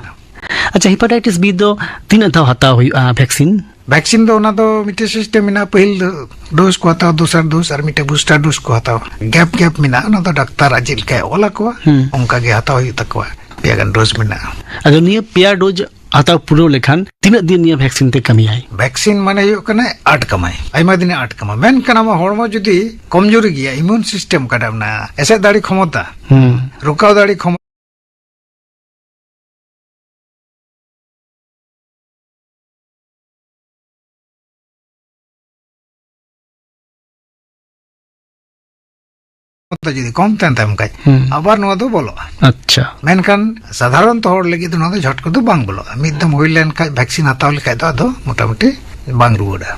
ᱟᱪᱪᱷᱟ, ᱦᱮᱯᱟᱴᱟᱭᱴᱤᱥ ᱵᱤ ᱫᱚ ᱛᱤᱱᱟᱹᱜ ᱫᱷᱟᱣ ᱦᱟᱛᱟᱣ ᱦᱩᱭᱩᱜᱼᱟ ᱵᱷᱮᱠᱥᱤᱱ? ᱵᱷᱮᱠᱥᱤᱱ ᱫᱚ ᱚᱱᱟ ᱫᱚ ᱢᱤᱫᱴᱮᱡ ᱥᱤᱥᱴᱮᱢ ᱢᱮᱱᱟᱜᱼᱟ, ᱯᱟᱹᱦᱤᱞ ᱫᱚ ᱰᱳᱡᱽ ᱠᱚ ᱦᱟᱛᱟᱣᱟ, ᱫᱚᱥᱟᱨ ᱰᱳᱡᱽ, ᱟᱨ ᱢᱤᱫᱴᱮᱡ ᱵᱩᱥᱴᱟᱨ ᱰᱳᱡᱽ ᱠᱚ ᱦᱟᱛᱟᱣᱟ᱾ ᱜᱮᱯ ᱜᱮᱯ ᱢᱮᱱᱟᱜᱼᱟ, ᱚᱱᱟ ᱫᱚ ᱰᱟᱠᱛᱟᱨ ᱟᱡ ᱪᱮᱫ ᱞᱮᱠᱟᱭ ᱚᱞ ᱟᱠᱚᱣᱟ, ᱦᱩᱸ᱾ ᱚᱱᱠᱟ ᱜᱮ ᱦᱟᱛᱟᱣ ᱦᱩᱭᱩᱜ ᱛᱟᱠᱚᱣᱟ᱾ ᱯᱮᱭᱟ ᱜᱟᱱ ᱰᱳᱡᱽ ᱢᱮᱱᱟᱜᱼᱟ᱾ ᱟᱫᱚ ᱱᱤᱭᱟᱹ ᱯᱮᱭᱟ ᱰᱳᱡᱽ ᱦᱟᱛᱟᱣ ᱯᱩᱨᱟᱹᱣ ᱞᱮᱠᱷᱟᱱ ᱛᱤᱱᱟᱹᱜ ᱫᱤᱱ ᱱᱤᱭᱟᱹ ᱵᱷᱮᱠᱥᱤᱱ ᱛᱮ ᱠᱟᱹᱢᱤᱭᱟᱭ? ᱵᱷᱮᱠᱥᱤᱱ ᱢᱟᱱᱮ ᱦᱩᱭᱩᱜ ᱠᱟᱱᱟ ᱟᱴ ᱠᱟᱢᱟᱭ, ᱟᱭᱢᱟ ᱫᱤᱱᱮ ᱟᱴ ᱠᱟᱢᱟ᱾ ᱢᱮᱱᱠᱷᱟᱱ ᱟᱢᱟᱜ ᱦᱚᱲᱢᱚ ᱡᱩᱫᱤ ᱠᱚᱢᱡᱳᱨᱤ ᱜᱮᱭᱟ, ᱤᱢᱩᱱ ᱥᱤᱥᱴᱮᱢ ᱚᱠᱟᱴᱟᱜ ᱢᱮᱱᱟᱜᱼᱟ, ᱮᱥᱮᱫ ᱫᱟᱲᱮ ᱠᱷᱚᱢᱚᱛᱟ, ᱦᱩᱸ᱾ ᱨᱚᱠᱟᱣ ᱫᱟᱲᱮ ᱠᱷᱚᱢᱚᱛᱟ, ᱡᱩᱫᱤ ᱠᱚᱢ ᱛᱟᱦᱮᱱ ᱛᱟᱭᱚᱢ ᱠᱷᱟᱡ, ᱦᱩᱸ᱾ ᱟᱵᱟᱨ ᱱᱚᱣᱟ ᱫᱚ ᱵᱚᱞᱚᱜᱼᱟ᱾ ᱟᱪᱪᱷᱟ᱾ ᱢᱮᱱᱠᱷᱟᱱ ᱥᱟᱫᱷᱟᱨᱚᱱᱛᱚ ᱦᱚᱲ ᱞᱟᱹᱜᱤᱫ ᱫᱚ ᱱᱚᱣᱟ ᱫᱚ ᱡᱷᱚᱴ ᱠᱚᱫᱚ ᱵᱟᱝ ᱵᱚᱞᱚᱜᱼᱟ᱾ ᱢᱤᱫ ᱫᱚᱢ ᱦᱩᱭ ᱞᱮᱱ ᱠᱷᱟᱡ, ᱵᱷᱮᱠᱥᱤᱱ ᱦᱟᱛᱟᱣ ᱞᱮᱠᱷᱟᱡ ᱫᱚ ᱟᱫᱚ ᱢᱚᱴᱟᱢᱩᱴᱤ ᱵᱟᱝ ᱨᱩᱣᱟᱹᱲᱟ᱾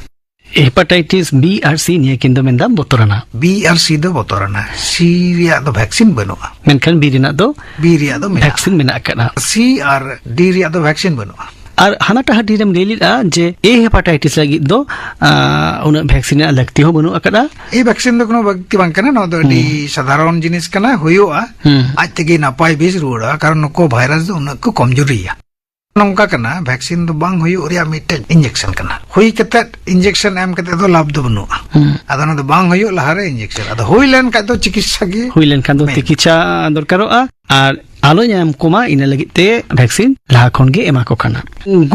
ᱦᱮᱯᱟᱴᱟᱭᱴᱤᱥ B ᱟᱨ C ᱱᱤᱭᱟᱹ ᱠᱤᱱ ᱫᱚ ᱢᱮᱱᱫᱟᱢ ᱵᱚᱛᱚᱨᱟᱱᱟ᱾ B ᱟᱨ C ᱫᱚ ᱵᱚᱛᱚᱨᱟᱱᱟ, C ᱨᱮᱭᱟᱜ ᱫᱚ ᱵᱷᱮᱠᱥᱤᱱ ᱵᱟᱹᱱᱩᱜᱼᱟ᱾ ᱢᱮᱱᱠᱷᱟᱱ B ᱨᱮᱱᱟᱜ ᱫᱚ ᱵᱤ ᱨᱮᱭᱟᱜ ᱫᱚ ᱢᱮᱱᱟᱜᱼᱟ᱾ ᱵᱷᱮᱠᱥᱤᱱ ᱢᱮᱱᱟᱜ ᱟᱠᱟᱫᱼᱟ᱾ C ᱟᱨ D ᱨᱮᱭᱟᱜ ᱫᱚ ᱵᱷᱮᱠᱥᱤᱱ ᱵᱟᱹᱱᱩᱜᱼᱟ᱾ ᱟᱨ ᱦᱟᱱᱟᱴᱟᱜ ᱦᱟᱹᱴᱤᱧ ᱨᱮᱢ ᱞᱟᱹᱭ ᱞᱮᱫᱼᱟ ᱡᱮ A ᱦᱮᱯᱟᱴᱟᱭᱴᱤᱥ ᱞᱟᱹᱜᱤᱫ ᱫᱚ ᱟᱸ, ᱩᱱᱟᱹᱜ ᱵᱷᱮᱠᱥᱤᱱ ᱨᱮᱱᱟᱜ ᱞᱟᱹᱠᱛᱤ ᱦᱚᱸ ᱵᱟᱹᱱᱩᱜ ᱟᱠᱟᱫᱼᱟ᱾ A ᱵᱷᱮᱠᱥᱤᱱ ᱫᱚ ᱠᱳᱱᱳ ᱞᱟᱹᱠᱛᱤ ᱵᱟᱝ ᱠᱟᱱᱟ, ᱱᱚᱣᱟ ᱫᱚ ᱟᱹᱰᱤ ᱥᱟᱫᱷᱟᱨᱚᱱ ᱡᱤᱱᱤᱥ ᱠᱟᱱᱟ, ᱦᱩᱭᱩᱜᱼᱟ᱾ ᱦᱩᱸ᱾ ᱟᱡ ᱛᱮᱜᱮ ᱱᱟᱯᱟᱭ ᱵᱮᱥ ᱨᱩᱣᱟᱹᱲᱚᱜᱼᱟ, ᱠᱟᱨᱚᱱ ᱱᱩᱠᱩ ᱵᱷᱟᱭᱨᱟᱥ ᱫᱚ ᱩᱱᱟᱹᱜ ᱠᱚ ᱠᱚᱢᱡᱩᱨᱤᱭᱟ᱾ ᱱᱚᱝᱠᱟ ᱠᱟᱱᱟ, ᱵᱷᱮᱠᱥᱤᱱ ᱫᱚ ᱵᱟᱝ ᱦᱩᱭᱩᱜ ᱨᱮᱭᱟᱜ ᱢᱤᱫᱴᱮᱡ ᱤᱧᱡᱮᱠᱥᱚᱱ ᱠᱟᱱᱟ᱾ ᱦᱩᱭ ᱠᱟᱛᱮᱫ ᱤᱧᱡᱮᱠᱥᱚᱱ ᱮᱢ ᱠᱟᱛᱮᱫ ᱫᱚ ᱞᱟᱵᱷ ᱫᱚ ᱵᱟᱹᱱᱩᱜᱼᱟ᱾ ᱦᱩᱸ᱾ ᱟᱫᱚ ᱚᱱᱟ ᱫᱚ ᱵᱟᱝ ᱦᱩᱭᱩᱜ ᱞᱟᱦᱟᱨᱮ ᱤᱧᱡᱮᱠᱥᱚᱱ, ᱟᱫᱚ ᱦᱩᱭ ᱞᱮᱱ ᱠᱷᱟᱡ ᱫᱚ ᱪᱤᱠᱤᱛᱥᱟ ᱜᱮ ᱦᱩᱭ ᱞᱮᱱᱠᱷᱟᱱ ᱫᱚ ᱢᱮᱱ᱾ ᱛᱤᱠᱤᱪᱷᱟ ᱫᱚᱨᱠᱟᱨᱚᱜᱼᱟ, ᱟᱨ ᱟᱞᱚ ᱧᱟᱢ ᱠᱚᱢᱟ ᱤᱱᱟᱹ ᱞᱟᱹᱜᱤᱫ ᱛᱮ ᱵᱷᱮᱠᱥᱤᱱ ᱞᱟᱦᱟ ᱠᱷᱚᱱ ᱜᱮ ᱮᱢᱟ ᱠᱚ ᱠᱟᱱᱟ᱾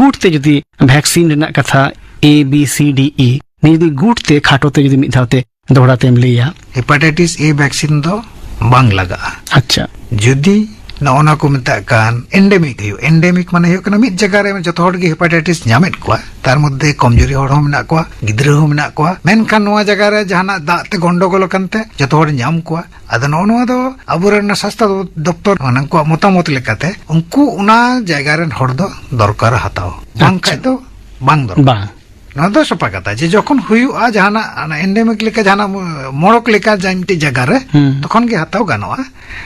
ᱜᱩᱴ ᱛᱮ ᱡᱩᱫᱤ ᱵᱷᱮᱠᱥᱤᱱ ᱨᱮᱱᱟᱜ ᱠᱟᱛᱷᱟ A B C D E ᱱᱤᱭᱟᱹ ᱡᱩᱫᱤ ᱜᱩᱴ ᱛᱮ ᱠᱷᱟᱴᱚ ᱛᱮ ᱡᱩᱫᱤ ᱢᱤᱫ ᱫᱷᱟᱣ ᱛᱮ ᱫᱚᱦᱲᱟ ᱛᱮᱢ ᱞᱟᱹᱭᱟ᱾ ᱦᱮᱯᱟᱴᱟᱭᱴᱤᱥ A ᱵᱷᱮᱠᱥᱤᱱ ᱫᱚ ᱵᱟᱝ ᱞᱟᱜᱟᱜᱼᱟ᱾ ᱟᱪᱪᱷᱟ᱾ ᱡᱩᱫᱤ ᱱᱚᱜᱼᱚ ᱱᱟ ᱠᱚ ᱢᱮᱛᱟᱜ ᱠᱟᱱ ᱮᱱᱰᱮᱢᱤᱠ ᱦᱩᱭᱩᱜ, ᱮᱱᱰᱮᱢᱤᱠ ᱢᱟᱱᱮ ᱦᱩᱭᱩᱜ ᱠᱟᱱᱟ ᱢᱤᱫ ᱡᱟᱭᱜᱟ ᱨᱮ ᱡᱚᱛᱚ ᱦᱚᱲ ᱜᱮ ᱦᱮᱯᱟᱴᱟᱭᱴᱤᱥ ᱧᱟᱢᱮᱫ ᱠᱚᱣᱟ, ᱛᱟᱨ ᱢᱚᱫᱽᱫᱷᱮ ᱠᱚᱢᱡᱩᱨᱤ ᱦᱚᱲ ᱦᱚᱸ ᱢᱮᱱᱟᱜ ᱠᱚᱣᱟ, ᱜᱤᱫᱽᱨᱟᱹ ᱦᱚᱸ ᱢᱮᱱᱟᱜ ᱠᱚᱣᱟ, ᱢᱮᱱᱠᱷᱟᱱ ᱱᱚᱣᱟ ᱡᱟᱭᱜᱟ ᱨᱮ ᱡᱟᱦᱟᱱᱟᱜ ᱫᱟᱜ ᱛᱮ ᱜᱚᱱᱰᱚᱜᱳᱞ ᱟᱠᱟᱱ ᱛᱮ ᱡᱚᱛᱚ ᱦᱚᱲ ᱧᱟᱢ ᱠᱚᱣᱟ᱾ ᱟᱫᱚ ᱱᱚᱜᱼᱚ ᱱᱚᱣᱟ ᱫᱚ ᱟᱵᱚᱨᱮᱱ ᱚᱱᱟ ᱥᱟᱥᱛᱷᱚ ᱫᱚᱯᱛᱚᱨ ᱩᱱᱠᱩᱣᱟᱜ ᱢᱚᱛᱟᱢᱚᱛ ᱞᱮᱠᱟᱛᱮ ᱩᱱᱠᱩ ᱚᱱᱟ ᱡᱟᱭᱜᱟ ᱨᱮᱱ ᱦᱚᱲ ᱫᱚ ᱫᱚᱨᱠᱟᱨ ᱦᱟᱛᱟᱣ, ᱵᱟᱝᱠᱷᱟᱡ ᱟᱪᱪᱷᱟ᱾ ᱫᱚ ᱵᱟᱝ ᱫᱚᱨᱠᱟᱨ᱾ ᱵᱟᱝ᱾ ᱱᱚᱣᱟ ᱫᱚ ᱥᱟᱯᱷᱟ ᱠᱟᱛᱷᱟ ᱡᱮ ᱡᱚᱠᱷᱚᱱ ᱦᱩᱭᱩᱜᱼᱟ ᱡᱟᱦᱟᱱᱟᱜ ᱚᱱᱟ ᱮᱱᱰᱮᱢᱤᱠ ᱞᱮᱠᱟ ᱡᱟᱦᱟᱱᱟᱜ ᱢᱚᱲᱚᱠ ᱞᱮᱠᱟ ᱡᱟᱦᱟᱸ ᱢᱤᱫᱴᱮᱡ ᱡᱟᱭᱜᱟ ᱨᱮ, ᱦᱩᱸ᱾ ᱛᱚᱠᱷᱚᱱ ᱜᱮ ᱦᱟᱛᱟᱣ ᱜᱟᱱᱚᱜᱼᱟ,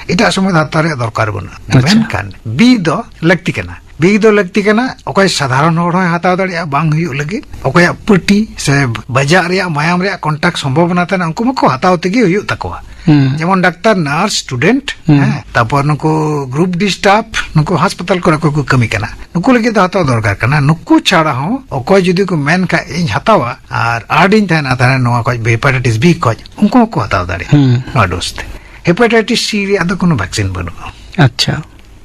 ᱮᱴᱟᱜ ᱥᱚᱢᱚᱭ ᱫᱚ ᱦᱟᱛᱟᱣ ᱨᱮᱭᱟᱜ ᱫᱚᱨᱠᱟᱨ ᱵᱟᱹᱱᱩᱜᱼᱟ᱾ ᱟᱪᱪᱷᱟ᱾ ᱢᱮᱱᱠᱷᱟᱱ B ᱫᱚ ᱞᱟᱹᱠᱛᱤ ᱠᱟᱱᱟ᱾ B ᱫᱚ ᱞᱟᱹᱠᱛᱤ ᱠᱟᱱᱟ, ᱚᱠᱚᱭ ᱥᱟᱫᱷᱟᱨᱚᱱ ᱦᱚᱲ ᱦᱚᱸᱭ ᱦᱟᱛᱟᱣ ᱫᱟᱲᱮᱭᱟᱜᱼᱟ ᱵᱟᱝ ᱦᱩᱭᱩᱜ ᱞᱟᱹᱜᱤᱫ, ᱚᱠᱚᱭᱟᱜ ᱯᱟᱹᱴᱤ ᱥᱮ ᱵᱟᱡᱟᱜ ᱨᱮᱭᱟᱜ ᱢᱟᱭᱟᱢ ᱨᱮᱭᱟᱜ ᱠᱚᱱᱴᱟᱠᱴ ᱥᱚᱢᱵᱷᱚᱵᱚᱱᱟ ᱛᱟᱦᱮᱱᱟ, ᱩᱱᱠᱩ ᱢᱟᱠᱚ ᱦᱟᱛᱟᱣ ᱛᱮᱜᱮ ᱦᱩᱭᱩᱜ ᱛᱟᱠᱚᱣᱟ᱾ ᱦᱩᱸ᱾ ᱡᱮᱢᱚᱱ ᱰᱟᱠᱛᱟᱨ, ᱱᱟᱨᱥ, ᱥᱴᱩᱰᱮᱱᱴ, ᱦᱩᱸ᱾ ᱦᱮᱸ, ᱛᱟᱨᱯᱚᱨ ᱱᱩᱠᱩ ᱜᱨᱩᱯ ᱰᱤ ᱥᱴᱟᱯ, ᱱᱩᱠᱩ ᱦᱟᱥᱯᱟᱛᱟᱞ ᱠᱚᱨᱮ ᱚᱠᱚᱭ ᱠᱚ ᱠᱟᱹᱢᱤ ᱠᱟᱱᱟ, ᱱᱩᱠᱩ ᱞᱟᱹᱜᱤᱫ ᱫᱚ ᱦᱟᱛᱟᱣ ᱫᱚᱨᱠᱟᱨ ᱠᱟᱱᱟ᱾ ᱱᱩᱠᱩ ᱪᱷᱟᱲᱟ ᱦᱚᱸ ᱚᱠᱚᱭ ᱡᱩᱫᱤ ᱠᱚ ᱢᱮᱱ ᱠᱷᱟᱡ ᱤᱧ ᱦᱟᱛᱟᱣᱟ ᱟᱨ ᱟᱹᱰᱤᱧ ᱛᱟᱦᱮᱱᱟ ᱛᱟᱦᱞᱮ ᱱᱚᱣᱟ ᱠᱷᱚᱡ, ᱦᱮᱯᱟᱴᱟᱭᱴᱤᱥ B ᱠᱷᱚᱡ, ᱩᱱᱠᱩ ᱦᱚᱸᱠᱚ ᱦᱟᱛᱟᱣ ᱫᱟᱲᱮᱭᱟᱜᱼᱟ᱾ ᱦᱩᱸ᱾ ᱱᱚᱣᱟ ᱰᱳᱡᱽ ᱛᱮ ᱦᱮᱯᱟᱴᱟᱭᱴᱤᱥ C ᱨᱮᱭᱟᱜ ᱫᱚ ᱠᱳᱱᱳ ᱵᱷᱮᱠᱥᱤᱱ ᱵᱟᱹᱱᱩᱜᱼᱟ᱾ ᱟᱪᱪᱷᱟ᱾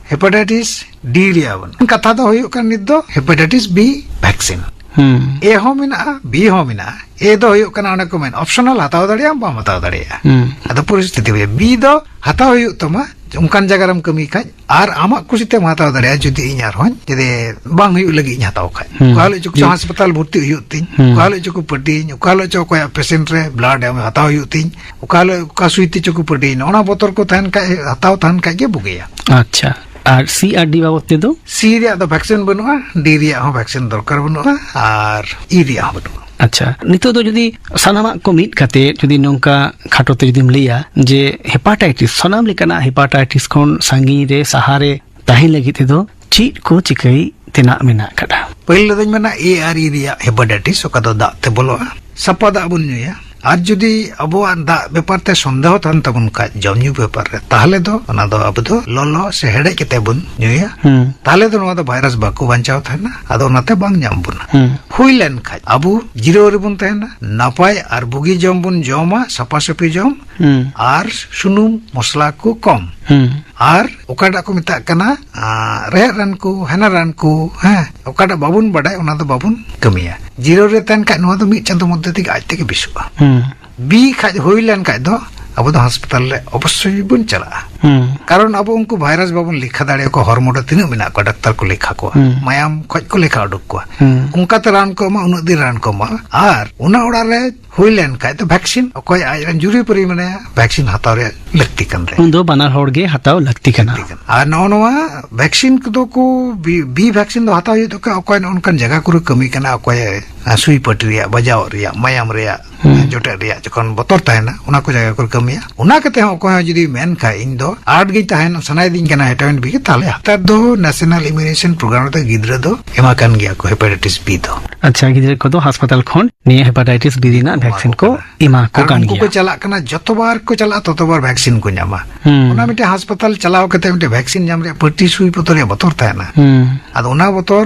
ᱦᱮᱯᱟᱴᱟᱭᱴᱤᱥ D ᱨᱮᱭᱟᱜ ᱵᱟᱹᱱᱩᱜᱼᱟ᱾ ᱠᱟᱛᱷᱟ ᱫᱚ ᱦᱩᱭᱩᱜ ᱠᱟᱱᱟ ᱱᱤᱛ ᱫᱚ ᱦᱮᱯᱟᱴᱟᱭᱴᱤᱥ B ᱵᱷᱮᱠᱥᱤᱱ᱾ ᱦᱩᱸ᱾ A ᱦᱚᱸ ᱢᱮᱱᱟᱜᱼᱟ, B ᱦᱚᱸ ᱢᱮᱱᱟᱜᱼᱟ᱾ A ᱫᱚ ᱦᱩᱭᱩᱜ ᱠᱟᱱᱟ ᱚᱱᱮ ᱠᱚ ᱢᱮᱱ ᱚᱯᱥᱚᱱᱟᱞ, ᱦᱟᱛᱟᱣ ᱫᱟᱲᱮᱭᱟᱜ ᱟᱢ, ᱵᱟᱢ ᱦᱟᱛᱟᱣ ᱫᱟᱲᱮᱭᱟᱜᱼᱟ᱾ ᱦᱩᱸ᱾ ᱟᱫᱚ ᱯᱚᱨᱤᱥᱛᱷᱤᱛᱤ ᱵᱩᱡᱷᱟᱹᱣ᱾ B ᱫᱚ ᱦᱟᱛᱟᱣ ᱦᱩᱭᱩᱜ ᱛᱟᱢᱟ, ᱚᱱᱠᱟᱱ ᱡᱟᱭᱜᱟ ᱨᱮᱢ ᱠᱟᱹᱢᱤ ᱠᱷᱟᱡ, ᱟᱨ ᱟᱢᱟᱜ ᱠᱩᱥᱤ ᱛᱮᱢ ᱦᱟᱛᱟᱣ ᱫᱟᱲᱮᱭᱟᱜᱼᱟ᱾ ᱡᱩᱫᱤ ᱤᱧ ᱟᱨᱦᱚᱸ ᱡᱩᱫᱤ ᱵᱟᱝ ᱦᱩᱭᱩᱜ ᱞᱟᱹᱜᱤᱫ ᱤᱧ ᱦᱟᱛᱟᱣ ᱠᱷᱟᱡ, ᱦᱩᱸ᱾ ᱚᱠᱟ ᱦᱤᱞᱳᱜ ᱪᱚ ᱡᱮ ᱦᱟᱥᱯᱟᱛᱟᱞ ᱵᱷᱚᱨᱛᱤ ᱦᱩᱭᱩᱜ ᱛᱤᱧ, ᱦᱩᱸ᱾ ᱚᱠᱟ ᱦᱤᱞᱳᱜ ᱪᱚ ᱠᱚ ᱯᱟᱹᱴᱤᱭᱟᱹᱧ, ᱚᱠᱟ ᱦᱤᱞᱳᱜ ᱪᱚ ᱚᱠᱚᱭᱟᱜ ᱯᱮᱥᱮᱱᱴ ᱨᱮ ᱵᱞᱟᱰ ᱮᱢ ᱦᱟᱛᱟᱣ ᱦᱩᱭᱩᱜ ᱛᱤᱧ, ᱚᱠᱟ ᱦᱤᱞᱳᱜ ᱚᱠᱟ ᱥᱩᱭ ᱛᱮ ᱪᱚ ᱠᱚ ᱯᱟᱹᱴᱤᱭᱟᱹᱧ, ᱚᱱᱟ ᱵᱚᱛᱚᱨ ᱠᱚ ᱛᱟᱦᱮᱱ ᱠᱷᱟᱡ, ᱦᱟᱛᱟᱣ ᱛᱟᱦᱮᱱ ᱠᱷᱟᱡ ᱜᱮ ᱵᱩᱜᱤᱭᱟ᱾ ᱟᱪᱪᱷᱟ, ᱟᱨ C ᱟᱨ D ᱵᱟᱵᱚᱫ ᱛᱮᱫᱚ? C ᱨᱮᱭᱟᱜ ᱫᱚ ᱵᱷᱮᱠᱥᱤᱱ ᱵᱟᱹᱱᱩᱜᱼᱟ, D ᱨᱮᱭᱟᱜ ᱦᱚᱸ ᱵᱷᱮᱠᱥᱤᱱ ᱫᱚᱨᱠᱟᱨ ᱵᱟᱹᱱᱩᱜᱼᱟ, ᱟᱨ E ᱨᱮᱭᱟᱜ ᱦᱚᱸ ᱵᱟᱹᱱᱩᱜᱼᱟ᱾ ᱟᱪᱪᱷᱟ, ᱱᱤᱛᱚᱜ ᱫᱚ ᱡᱩᱫᱤ ᱥᱟᱱᱟᱢᱟᱜ ᱠᱚ ᱢᱤᱫ ᱠᱟᱛᱮ ᱡᱩᱫᱤ ᱱᱚᱝᱠᱟ ᱠᱷᱟᱴᱚ ᱛᱮ ᱡᱩᱫᱤᱢ ᱞᱟᱹᱭᱟ ᱡᱮ ᱦᱮᱯᱟᱴᱟᱭᱴᱤᱥ, ᱥᱟᱱᱟᱢ ᱞᱮᱠᱟᱱᱟᱜ ᱦᱮᱯᱟᱴᱟᱭᱴᱤᱥ ᱠᱷᱚᱱ ᱥᱟᱺᱜᱤᱧ ᱨᱮ, ᱥᱟᱦᱟ ᱨᱮ ᱛᱟᱦᱮᱸ ᱞᱟᱹᱜᱤᱫ ᱛᱮᱫᱚ ᱪᱮᱫ ᱠᱚ ᱪᱤᱠᱟᱹᱭ ᱛᱮᱱᱟᱜ ᱢᱮᱱᱟᱜ ᱟᱠᱟᱫᱟ? ᱯᱟᱹᱦᱤᱞ ᱨᱮᱫᱚᱧ ᱢᱮᱱᱟ ᱮ ᱟᱨ ᱤ ᱨᱮᱭᱟᱜ ᱦᱮᱯᱟᱴᱟᱭᱴᱤᱥ, ᱚᱠᱟ ᱫᱚ ᱫᱟᱜ ᱛᱮ ᱵᱚᱞᱚᱜᱼᱟ, ᱥᱟᱯᱷᱟ ᱫᱟᱜ ᱵᱚᱱ ᱧᱩᱭᱟ᱾ ᱟᱨ ᱡᱩᱫᱤ ᱟᱵᱚᱣᱟᱜ ᱫᱟᱜ ᱵᱮᱯᱟᱨ ᱛᱮ ᱥᱚᱱᱫᱮᱦᱚ ᱛᱟᱦᱮᱱ ᱛᱟᱵᱚᱱ ᱠᱷᱟᱡ ᱡᱚᱢ ᱧᱩ ᱵᱮᱯᱟᱨ ᱨᱮ, ᱛᱟᱦᱚᱞᱮ ᱫᱚ ᱚᱱᱟ ᱫᱚ ᱟᱵᱚ ᱫᱚ ᱞᱚᱞᱚ ᱥᱮ ᱦᱮᱰᱮᱡ ᱠᱟᱛᱮ ᱵᱚᱱ ᱧᱩᱭᱟ᱾ ᱦᱩᱸ᱾ ᱛᱟᱦᱚᱞᱮ ᱫᱚ ᱱᱚᱣᱟ ᱫᱚ ᱵᱷᱟᱭᱨᱟᱥ ᱵᱟᱠᱚ ᱵᱟᱧᱪᱟᱣ ᱛᱟᱦᱮᱱᱟ, ᱟᱫᱚ ᱚᱱᱟᱛᱮ ᱵᱟᱝ ᱧᱟᱢ ᱵᱚᱱᱟ᱾ ᱦᱩᱸ᱾ ᱦᱩᱭ ᱞᱮᱱ ᱠᱷᱟᱡ ᱟᱵᱚ ᱡᱤᱨᱟᱹᱣ ᱨᱮᱵᱚᱱ ᱛᱟᱦᱮᱱᱟ, ᱱᱟᱯᱟᱭ ᱟᱨ ᱵᱩᱜᱤ ᱡᱚᱢ ᱵᱚᱱ ᱡᱚᱢᱟ, ᱥᱟᱯᱷᱟ ᱥᱟᱹᱯᱷᱤ ᱡᱚᱢ, ᱦᱩᱸ᱾ ᱟᱨ ᱥᱩᱱᱩᱢ ᱢᱚᱥᱞᱟ ᱠᱚ ᱠᱚᱢ᱾ ᱦᱩᱸ᱾ ᱟᱨ ᱚᱠᱟᱴᱟᱜ ᱠᱚ ᱢᱮᱛᱟᱜ ᱠᱟᱱᱟ, ᱟᱸ, ᱨᱮᱦᱮᱫ ᱨᱟᱱ ᱠᱚ, ᱦᱟᱱᱟ ᱨᱟᱱ ᱠᱚ, ᱦᱮᱸ, ᱚᱠᱟᱴᱟᱜ ᱵᱟᱵᱚᱱ ᱵᱟᱰᱟᱭ, ᱚᱱᱟ ᱫᱚ ᱵᱟᱵᱚᱱ ᱠᱟᱹᱢᱤᱭᱟ᱾ ᱡᱤᱨᱟᱹᱣ ᱨᱮ ᱛᱟᱦᱮᱱ ᱠᱷᱟᱡ ᱱᱚᱣᱟ ᱫᱚ ᱢᱤᱫ ᱪᱟᱸᱫᱚ ᱢᱚᱫᱽᱫᱷᱮ ᱛᱮᱜᱮ ᱟᱡ ᱛᱮᱜᱮ ᱵᱮᱥᱚᱜᱼᱟ᱾ ᱦᱩᱸ᱾ ᱵᱤ ᱠᱷᱟᱡ ᱦᱩᱭ ᱞᱮᱱ ᱠᱷᱟᱡ ᱫᱚ ᱟᱵᱚ ᱫᱚ ᱦᱟᱥᱯᱟᱛᱟᱞ ᱨᱮ ᱚᱵᱚᱥᱥᱳᱭ ᱵᱚᱱ ᱪᱟᱞᱟᱜᱼᱟ᱾ ᱦᱩᱸ᱾ ᱠᱟᱨᱚᱱ ᱟᱵᱚ ᱩᱱᱠᱩ ᱵᱷᱟᱭᱨᱟᱥ ᱵᱟᱵᱚᱱ ᱞᱮᱠᱷᱟ ᱫᱟᱲᱮᱭᱟᱠᱚᱣᱟ, ᱦᱚᱲᱢᱚ ᱨᱮ ᱛᱤᱱᱟᱹᱜ ᱢᱮᱱᱟᱜ ᱠᱚᱣᱟ, ᱰᱟᱠᱛᱟᱨ ᱠᱚ ᱞᱮᱠᱷᱟ ᱠᱚᱣᱟ᱾ ᱦᱩᱸ᱾ ᱢᱟᱭᱟᱢ ᱠᱷᱚᱡ ᱠᱚ ᱞᱮᱠᱷᱟ ᱩᱰᱩᱠ ᱠᱚᱣᱟ᱾ ᱦᱩᱸ᱾ ᱚᱱᱠᱟᱛᱮ ᱨᱟᱱ ᱠᱚ ᱮᱢᱟ, ᱩᱱᱟᱹᱜ ᱫᱤᱱ ᱨᱟᱱ ᱠᱚ ᱮᱢᱟ᱾ ᱟᱨ ᱚᱱᱟ ᱚᱲᱟᱜ ᱨᱮ ᱦᱩᱭ ᱞᱮᱱ ᱠᱷᱟᱡ ᱫᱚ ᱵᱷᱮᱠᱥᱤᱱ, ᱚᱠᱚᱭ ᱟᱡ ᱨᱮᱱ ᱡᱩᱨᱤ ᱯᱟᱹᱨᱤ ᱢᱮᱱᱟᱭᱟ, ᱵᱷᱮᱠᱥᱤᱱ ᱦᱟᱛᱟᱣ ᱨᱮᱭᱟᱜ ᱞᱟᱹᱠᱛᱤ ᱠᱟᱱ ᱛᱟᱭᱟ᱾ ᱩᱱ ᱫᱚ ᱵᱟᱱᱟᱨ ᱦᱚᱲ ᱜᱮ ᱦᱟᱛᱟᱣ ᱞᱟᱹᱠᱛᱤ ᱠᱟᱱᱟ᱾ ᱞᱟᱹᱠᱛᱤ ᱠᱟᱱᱟ᱾ ᱟᱨ ᱱᱚᱜᱼᱚ ᱱᱚᱣᱟ ᱵᱷᱮᱠᱥᱤᱱ ᱠᱚᱫᱚ ᱠᱚ, ᱵᱤ, ᱵᱤ ᱵᱷᱮᱠᱥᱤᱱ ᱫᱚ ᱦᱟᱛᱟᱣ ᱦᱩᱭᱩᱜ ᱛᱟᱠᱚᱣᱟ, ᱚᱠᱚᱭ ᱱᱚᱜᱼᱚ ᱱᱚᱝᱠᱟᱱ ᱡᱟᱭᱜᱟ ᱠᱚᱨᱮ ᱠᱟᱹᱢᱤ ᱠᱟᱱᱟ, ᱚᱠᱚᱭ, ᱟ, ᱥᱩᱭ ᱯᱟᱹᱴᱤ ᱨᱮᱭᱟᱜ, ᱵᱟᱡᱟᱣ ᱨᱮᱭᱟᱜ, ᱢᱟᱭᱟᱢ ᱨᱮᱭᱟᱜ, ᱦᱩᱸ᱾ ᱟ, ᱡᱚᱴᱮᱫ ᱨᱮᱭᱟᱜ ᱡᱚᱠᱷᱚᱱ ᱵᱚᱛᱚᱨ ᱛᱟᱦᱮᱱᱟ, ᱚᱱᱟ ᱠᱚ ᱡᱟᱭᱜᱟ ᱠᱚᱨᱮ ᱠᱟᱹᱢᱤᱭᱟ᱾ ᱚᱱᱟ ᱠᱟᱛᱮ ᱦᱚᱸ ᱚᱠᱚᱭ ᱦᱚᱸ ᱡᱩᱫᱤ ᱢᱮᱱ ᱠᱷᱟᱡ, "ᱤᱧ ᱫᱚ ᱟᱨᱴ ᱜᱤᱧ ᱛᱟᱦᱮᱱ, ᱥᱟᱱᱟᱭᱮᱫᱤᱧ ᱠᱟᱱᱟ ᱦᱮᱯᱟᱴᱟᱭᱤᱴᱤᱥ ᱵᱤ ᱜᱮ", ᱛᱟᱦᱞᱮ ᱱᱮᱛᱟᱨ ᱫᱚ ᱱᱮᱥᱱᱟᱞ ᱤᱢᱤᱭᱩᱱᱟᱭᱡᱮᱥᱚᱱ ᱯᱨᱳᱜᱨᱟᱢ ᱨᱮᱫᱚ ᱜᱤᱫᱽᱨᱟᱹ ᱫᱚ ᱮᱢᱟ ᱠᱟᱱ ᱜᱮᱭᱟ ᱠᱚ ᱦᱮᱯᱟᱴᱟᱭᱤᱴᱤᱥ ᱵᱤ ᱫᱚ᱾ ᱟᱪᱪᱷᱟ, ᱜᱤᱫᱽᱨᱟᱹ ᱠᱚᱫᱚ ᱦᱟᱥᱯᱟᱛᱟᱞ ᱠᱷᱚᱱ ᱱᱤᱭᱟᱹ ᱦᱮᱯᱟᱴᱟᱭᱤᱴᱤᱥ ᱵᱤ ᱨᱮᱱᱟᱜ ᱮᱢᱟ ᱵᱷᱮᱠᱥᱤᱱ ᱠᱚ ᱠᱚ ᱠᱟᱱᱟ᱾ ᱮᱢᱟ ᱠᱚ ᱟᱨ ᱠᱟᱱ ᱩᱱᱠᱩ ᱜᱮᱭᱟ᱾ ᱠᱚ ᱪᱟᱞᱟᱜ ᱠᱟᱱᱟ, ᱡᱚᱛᱚ ᱵᱟᱨ ᱠᱚ ᱪᱟᱞᱟᱜᱼᱟ, ᱛᱚᱛᱚ ᱵᱟᱨ ᱵᱷᱮᱠᱥᱤᱱ ᱠᱚ ᱧᱟᱢᱟ᱾ ᱦᱩᱸ᱾ ᱚᱱᱟ ᱢᱤᱫᱴᱮᱱ ᱦᱟᱥᱯᱟᱛᱟᱞ ᱪᱟᱞᱟᱣ ᱠᱟᱛᱮ ᱢᱤᱫᱴᱮᱱ ᱵᱷᱮᱠᱥᱤᱱ ᱧᱟᱢ ᱨᱮᱭᱟᱜ ᱯᱟᱹᱴᱤ ᱥᱩᱭ ᱵᱚᱛᱚᱨ ᱨᱮᱭᱟᱜ ᱵᱚᱛᱚᱨ ᱛᱟᱦᱮᱱᱟ᱾ ᱦᱩᱸ᱾ ᱟᱫᱚ ᱚᱱᱟ ᱵᱚᱛᱚᱨ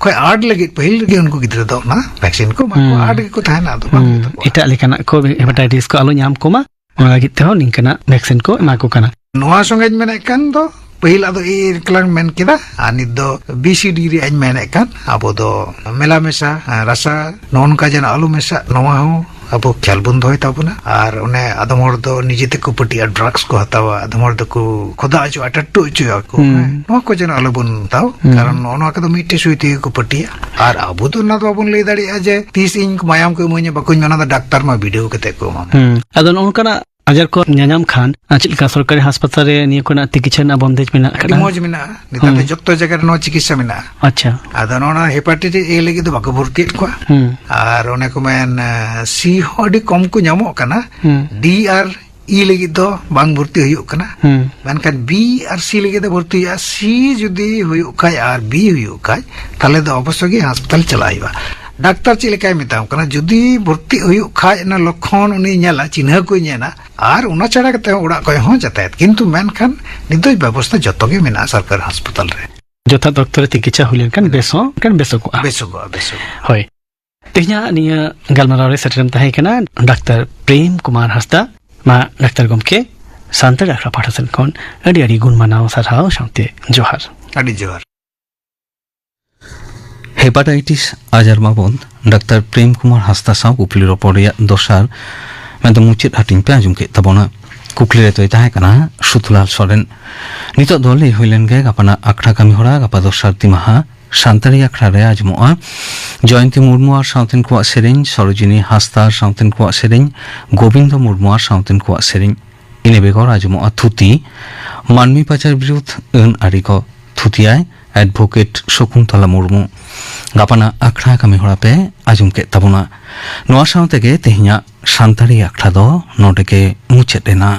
ᱠᱷᱚᱡ ᱟᱨᱴ ᱞᱟᱹᱜᱤᱫ ᱯᱟᱹᱦᱤᱞ ᱨᱮᱜᱮ ᱩᱱᱠᱩ ᱜᱤᱫᱽᱨᱟᱹ ᱫᱚ ᱚᱱᱟ ᱵᱷᱮᱠᱥᱤᱱ ᱠᱚ ᱮᱢᱟ ᱠᱚᱣᱟ᱾ ᱦᱩᱸ᱾ ᱟᱨᱴ ᱜᱮᱠᱚ ᱛᱟᱦᱮᱱᱟ, ᱟᱫᱚ ᱵᱟᱝ ᱦᱩᱸ᱾ ᱦᱩᱭᱩᱜ ᱛᱟᱠᱚᱣᱟ᱾ ᱮᱴᱟᱜ ᱞᱮᱠᱟᱱᱟᱜ ᱠᱚ ᱦᱮᱯᱟᱴᱟᱭᱤᱴᱤᱥ ᱠᱚ ᱟᱞᱚ ᱧᱟᱢ ᱠᱚᱢᱟ, ᱚᱱᱟ ᱞᱟᱹᱜᱤᱫ ᱛᱮᱦᱚᱸ ᱱᱤᱝᱠᱟᱱᱟᱜ ᱵᱷᱮᱠᱥᱤᱱ ᱠᱚ ᱮᱢᱟ ᱠᱚ ᱠᱟᱱᱟ᱾ ᱱᱚᱣᱟ ᱥᱚᱸᱜᱮᱧ ᱢᱮᱱᱮᱫ ᱠᱟᱱ ᱫᱚ, ᱯᱟᱹᱦᱤᱞ ᱟᱫᱚ ᱮ ᱞᱟᱝ ᱢᱮᱱ ᱠᱮᱫᱟ, ᱟᱨ ᱱᱤᱛ ᱫᱚ ᱵᱤ ᱥᱤ ᱰᱤ ᱨᱮᱭᱟᱜ ᱤᱧ ᱢᱮᱱᱮᱫ ᱠᱟᱱ, ᱟᱵᱚ ᱫᱚ ᱢᱮᱞᱟ ᱢᱮᱥᱟ, ᱨᱟᱥᱟ, ᱱᱚᱜᱼᱚ ᱱᱚᱝᱠᱟ ᱡᱮᱱᱚ ᱟᱞᱚ ᱢᱮᱥᱟᱜ, ᱱᱚᱣᱟ ᱦᱚᱸ ᱟᱵᱚ ᱠᱷᱮᱭᱟᱞ ᱵᱚᱱ ᱫᱚᱦᱚᱭ ᱛᱟᱵᱚᱱᱟ᱾ ᱟᱨ ᱚᱱᱮ ᱟᱫᱚᱢ ᱦᱚᱲ ᱫᱚ ᱱᱤᱡᱮ ᱛᱮᱠᱚ ᱯᱟᱹᱴᱤᱜᱼᱟ, ᱰᱨᱟᱜᱽᱥ ᱠᱚ ᱦᱟᱛᱟᱣᱟ, ᱟᱫᱚᱢ ᱦᱚᱲ ᱫᱚᱠᱚ ᱠᱷᱚᱫᱟ ᱦᱚᱪᱚᱜᱼᱟ, ᱴᱟᱴᱴᱩ ᱦᱚᱪᱚᱭᱟ ᱠᱚ᱾ ᱦᱩᱸ᱾ ᱦᱮᱸ, ᱱᱚᱣᱟ ᱠᱚ ᱡᱮᱱᱚ ᱟᱞᱚ ᱵᱚᱱ ᱦᱟᱛᱟᱣ, ᱦᱩᱸ᱾ ᱠᱟᱨᱚᱱ ᱱᱚᱜᱼᱚ ᱱᱚᱣᱟ ᱠᱚᱫᱚ ᱢᱤᱫᱴᱮᱡ ᱥᱩᱭ ᱛᱮᱜᱮ ᱠᱚ ᱯᱟᱹᱴᱤᱭᱟ᱾ ᱟᱨ ᱟᱵᱚ ᱫᱚ ᱚᱱᱟ ᱫᱚ ᱵᱟᱵᱚᱱ ᱞᱟᱹᱭ ᱫᱟᱲᱮᱭᱟᱜᱼᱟ ᱡᱮ ᱛᱤᱥ ᱤᱧ ᱢᱟᱭᱟᱢ ᱠᱚ ᱤᱢᱟᱹᱧᱟ, ᱵᱟᱠᱚ ᱤᱢᱟᱹᱧᱟ, ᱚᱱᱟ ᱫᱚ ᱰᱟᱠᱛᱟᱨ ᱢᱟ ᱵᱤᱰᱟᱹᱣ ᱠᱟᱛᱮ ᱠᱚ ᱮᱢᱟᱢᱟ᱾ ᱦᱩᱸ᱾ ᱟᱫᱚ ᱱᱚᱜᱼᱚ ᱱᱚᱝᱠᱟᱱᱟᱜ ᱟᱡᱟᱨ ᱠᱚ ᱧᱟᱧᱟᱢ ᱠᱷᱟᱱ, ᱟᱨ ᱪᱮᱫ ᱞᱮᱠᱟ ᱥᱚᱨᱠᱟᱨᱤ ᱦᱟᱥᱯᱟᱛᱟᱞ ᱨᱮ ᱱᱤᱭᱟᱹ ᱠᱚᱨᱮᱱᱟᱜ ᱛᱤᱠᱤᱪᱷᱟ ᱨᱮᱱᱟᱜ ᱵᱚᱱᱫᱮᱡᱽ ᱢᱮᱱᱟᱜ ᱟᱹᱰᱤ ᱟᱠᱟᱫᱟ? ᱢᱚᱡᱽ ᱢᱮᱱᱟᱜᱼᱟ᱾ ᱱᱮᱛᱟᱨ ᱫᱚ ᱦᱩᱸ᱾ ᱡᱚᱛᱚ ᱡᱟᱭᱜᱟ ᱨᱮ ᱱᱚᱣᱟ ᱪᱤᱠᱤᱛᱥᱟ ᱢᱮᱱᱟᱜᱼᱟ᱾ ᱟᱪᱪᱷᱟ᱾ ᱟᱫᱚ ᱱᱚᱣᱟ ᱦᱮᱯᱟᱴᱟᱭᱴᱤᱥ ᱮ ᱞᱟᱹᱜᱤᱫ ᱫᱚ ᱵᱟᱠᱚ ᱵᱷᱚᱨᱛᱤᱭᱮᱫ ᱠᱚᱣᱟ᱾ ᱦᱩᱸ᱾ ᱟᱨ ᱚᱱᱮ ᱠᱚ ᱢᱮᱱ, ᱮ, ᱥᱤ ᱦᱚᱸ ᱟᱹᱰᱤ ᱠᱚᱢ ᱠᱚ ᱧᱟᱢᱚᱜ ᱠᱟᱱᱟ᱾ ᱦᱩᱸ᱾ ᱰᱤ ᱟᱨ ᱤ ᱞᱟᱹᱜᱤᱫ ᱫᱚ ᱵᱟᱝ ᱵᱷᱚᱨᱛᱤ ᱦᱩᱭᱩᱜ ᱠᱟᱱᱟ᱾ ᱦᱩᱸ᱾ ᱢᱮᱱᱠᱷᱟᱱ ᱵᱤ ᱟᱨ ᱥᱤ ᱞᱟᱹᱜᱤᱫ ᱫᱚ ᱵᱷᱚᱨᱛᱤ ᱦᱩᱭᱩᱜᱼᱟ᱾ ᱥᱤ ᱡᱩᱫᱤ ᱦᱩᱭᱩᱜ ᱠᱷᱟᱡ ᱟᱨ ᱵᱤ ᱦᱩᱭᱩᱜ ᱠᱷᱟᱡ, ᱛᱟᱦᱞᱮ ᱫᱚ ᱚᱵᱚᱥᱥᱳᱭ ᱜᱮ ᱦᱟᱥᱯᱟᱛᱟᱞ ᱪᱟᱞᱟᱜ ᱦᱩᱭᱩᱜᱼᱟ᱾ ᱰᱟᱠᱛᱟᱨ ᱪᱮᱫ ᱞᱮᱠᱟᱭ ᱢᱮᱛᱟᱢ ᱠᱟᱱᱟ, ᱡᱩᱫᱤ ᱵᱷᱚᱨᱛᱤ ᱦᱩᱭᱩᱜ ᱠᱷᱟᱡ ᱚᱱᱟ ᱞᱚᱠᱠᱷᱚᱱ ᱩᱱᱤ ᱧᱮᱞᱟ, ᱪᱤᱱᱦᱟᱹ ᱠᱚᱭ ᱧᱮᱞᱟ, ᱟᱨ ᱚᱱᱟ ᱪᱷᱟᱲᱟ ᱠᱟᱛᱮ ᱚᱲᱟᱜ ᱠᱷᱚᱡ ᱦᱚᱸ ᱡᱟᱛᱟᱭᱟᱛ᱾ ᱠᱤᱱᱛᱩ ᱢᱮᱱᱠᱷᱟᱱ ᱱᱤᱛᱚᱜ ᱵᱮᱵᱚᱥᱛᱷᱟ ᱡᱚᱛᱚ ᱜᱮ ᱢᱮᱱᱟᱜᱼᱟ ᱥᱚᱨᱠᱟᱨ ᱦᱟᱥᱯᱟᱛᱟᱞ ᱨᱮ᱾ ᱡᱚᱛᱷᱟᱛ ᱚᱠᱛᱚ ᱨᱮ ᱛᱤᱠᱤᱪᱷᱟ ᱦᱩᱭ ᱞᱮᱱᱠᱷᱟᱱ ᱵᱮᱥ ᱦᱚᱸ ᱮᱱᱠᱷᱟᱱ ᱵᱮᱥᱚᱜᱚᱜᱼᱟ᱾ ᱵᱮᱥᱚᱜᱚᱜᱼᱟ, ᱵᱮᱥᱚᱜᱚᱜᱼᱟ᱾ ᱦᱳᱭ᱾ ᱛᱮᱦᱮᱧᱟᱜ ᱱᱤᱭᱟᱹ ᱜᱟᱞᱢᱟᱨᱟᱣ ᱨᱮ ᱥᱮᱴᱮᱨᱮᱢ ᱛᱟᱦᱮᱸ ᱠᱟᱱᱟ ᱰᱟᱠᱛᱟᱨ ᱯᱨᱮᱢ ᱠᱩᱢᱟᱨ ᱦᱟᱸᱥᱫᱟ᱾ ᱢᱟ ᱰᱟᱠᱛᱟᱨ ᱜᱚᱢᱠᱮ, ᱥᱟᱱᱛᱟᱲᱤ ᱟᱠᱷᱲᱟ ᱯᱟᱦᱴᱟ ᱥᱮᱱ ᱠᱷᱚᱱ ᱟᱹᱰᱤ ᱟᱹᱰᱤ ᱜᱩᱱ ᱢᱟᱱᱟᱣ ᱥᱟᱨᱦᱟᱣ ᱥᱟᱶᱛᱮ ᱡᱚᱦᱟᱨ᱾ ᱟᱹᱰᱤ ᱡᱚᱦᱟᱨ᱾ ᱦᱮᱯᱟᱴᱟᱭᱴᱤᱥ ᱟᱡᱟᱨ ᱵᱟᱵᱚᱫ ᱰᱟᱠᱛᱟᱨ ᱯᱨᱮᱢ ᱠᱩᱢᱟᱨ ᱦᱟᱸᱥᱫᱟ ᱥᱟᱶ ᱠᱩᱠᱞᱤ ᱨᱚᱯᱚᱲ ᱨᱮᱭᱟᱜ ᱫᱚᱥᱟᱨ ᱢᱮᱱᱫᱚ ᱢᱩᱪᱟᱹᱫ ᱦᱟᱹᱴᱤᱧ ᱯᱮ ᱟᱸᱡᱚᱢ ᱠᱮᱫ ᱛᱟᱵᱚᱱᱟ᱾ ᱠᱩᱠᱞᱤ ᱨᱮ ᱫᱚᱭ ᱛᱟᱦᱮᱸ ᱠᱟᱱᱟ ᱥᱩᱛᱩᱞᱟᱞ ᱥᱚᱨᱮᱱ᱾ ᱱᱤᱛᱚᱜ ᱫᱚ ᱞᱟᱹᱭ ᱦᱩᱭ ᱞᱮᱱ ᱜᱮ, ᱜᱟᱯᱟᱱᱟᱜ ᱟᱠᱷᱲᱟ ᱠᱟᱹᱢᱤ ᱦᱚᱨᱟ ᱜᱟᱯᱟ ᱫᱚᱥᱟᱨ ᱛᱤ ᱢᱟᱦᱟ ᱥᱟᱱᱛᱟᱲᱤ ᱟᱠᱷᱲᱟ ᱨᱮ ᱟᱸᱡᱚᱢᱚᱜᱼᱟ᱾ ᱡᱚᱭᱚᱱᱛᱤ ᱢᱩᱨᱢᱩ ᱟᱨ ᱥᱟᱶᱛᱮᱱ ᱠᱚᱣᱟᱜ ᱥᱮᱨᱮᱧ, ᱥᱚᱨᱳᱡᱤᱱᱤ ᱦᱟᱸᱥᱫᱟ ᱟᱨ ᱥᱟᱶᱛᱮᱱ ᱠᱚᱣᱟᱜ ᱥᱮᱨᱮᱧ, ᱜᱳᱵᱤᱱᱫᱚ ᱢᱩᱨᱢᱩ ᱟᱨ ᱥᱟᱶᱛᱮᱱ ᱠᱚᱣᱟᱜ ᱥᱮᱨᱮᱧ᱾ ᱤᱱᱟᱹ ᱵᱮᱜᱚᱨ ᱟᱸᱡᱚᱢᱚᱜᱼᱟ ᱛᱷᱩᱛᱤ, ᱢᱟᱹᱱᱢᱤ ᱯᱟᱪᱟᱨ ᱵᱤᱨᱩᱫᱷ ᱟᱹᱱ ᱟᱹᱨᱤ ᱠᱚ᱾ ᱛᱷᱩᱛᱤᱭᱟᱭ ᱮᱰᱵᱷᱳᱠᱮᱴ ᱥᱚᱠᱩᱱᱛᱚᱞᱟ ᱢᱩᱨᱢᱩ᱾ ᱜᱟᱯᱟᱱᱟᱜ ᱟᱠᱷᱲᱟ ᱠᱟᱹᱢᱤ ᱦᱚᱨᱟ ᱯᱮ ᱟᱸᱡᱚᱢ ᱠᱮᱫ ᱛᱟᱵᱚᱱᱟ᱾ ᱱᱚᱣᱟ ᱥᱟᱶ ᱛᱮᱜᱮ ᱛᱮᱦᱮᱧᱟᱜ ᱥᱟᱱᱛᱟᱲᱤ ᱟᱠᱷᱲᱟ ᱫᱚ ᱱᱚᱰᱮ ᱜᱮ ᱢᱩᱪᱟᱹᱫ ᱮᱱᱟ᱾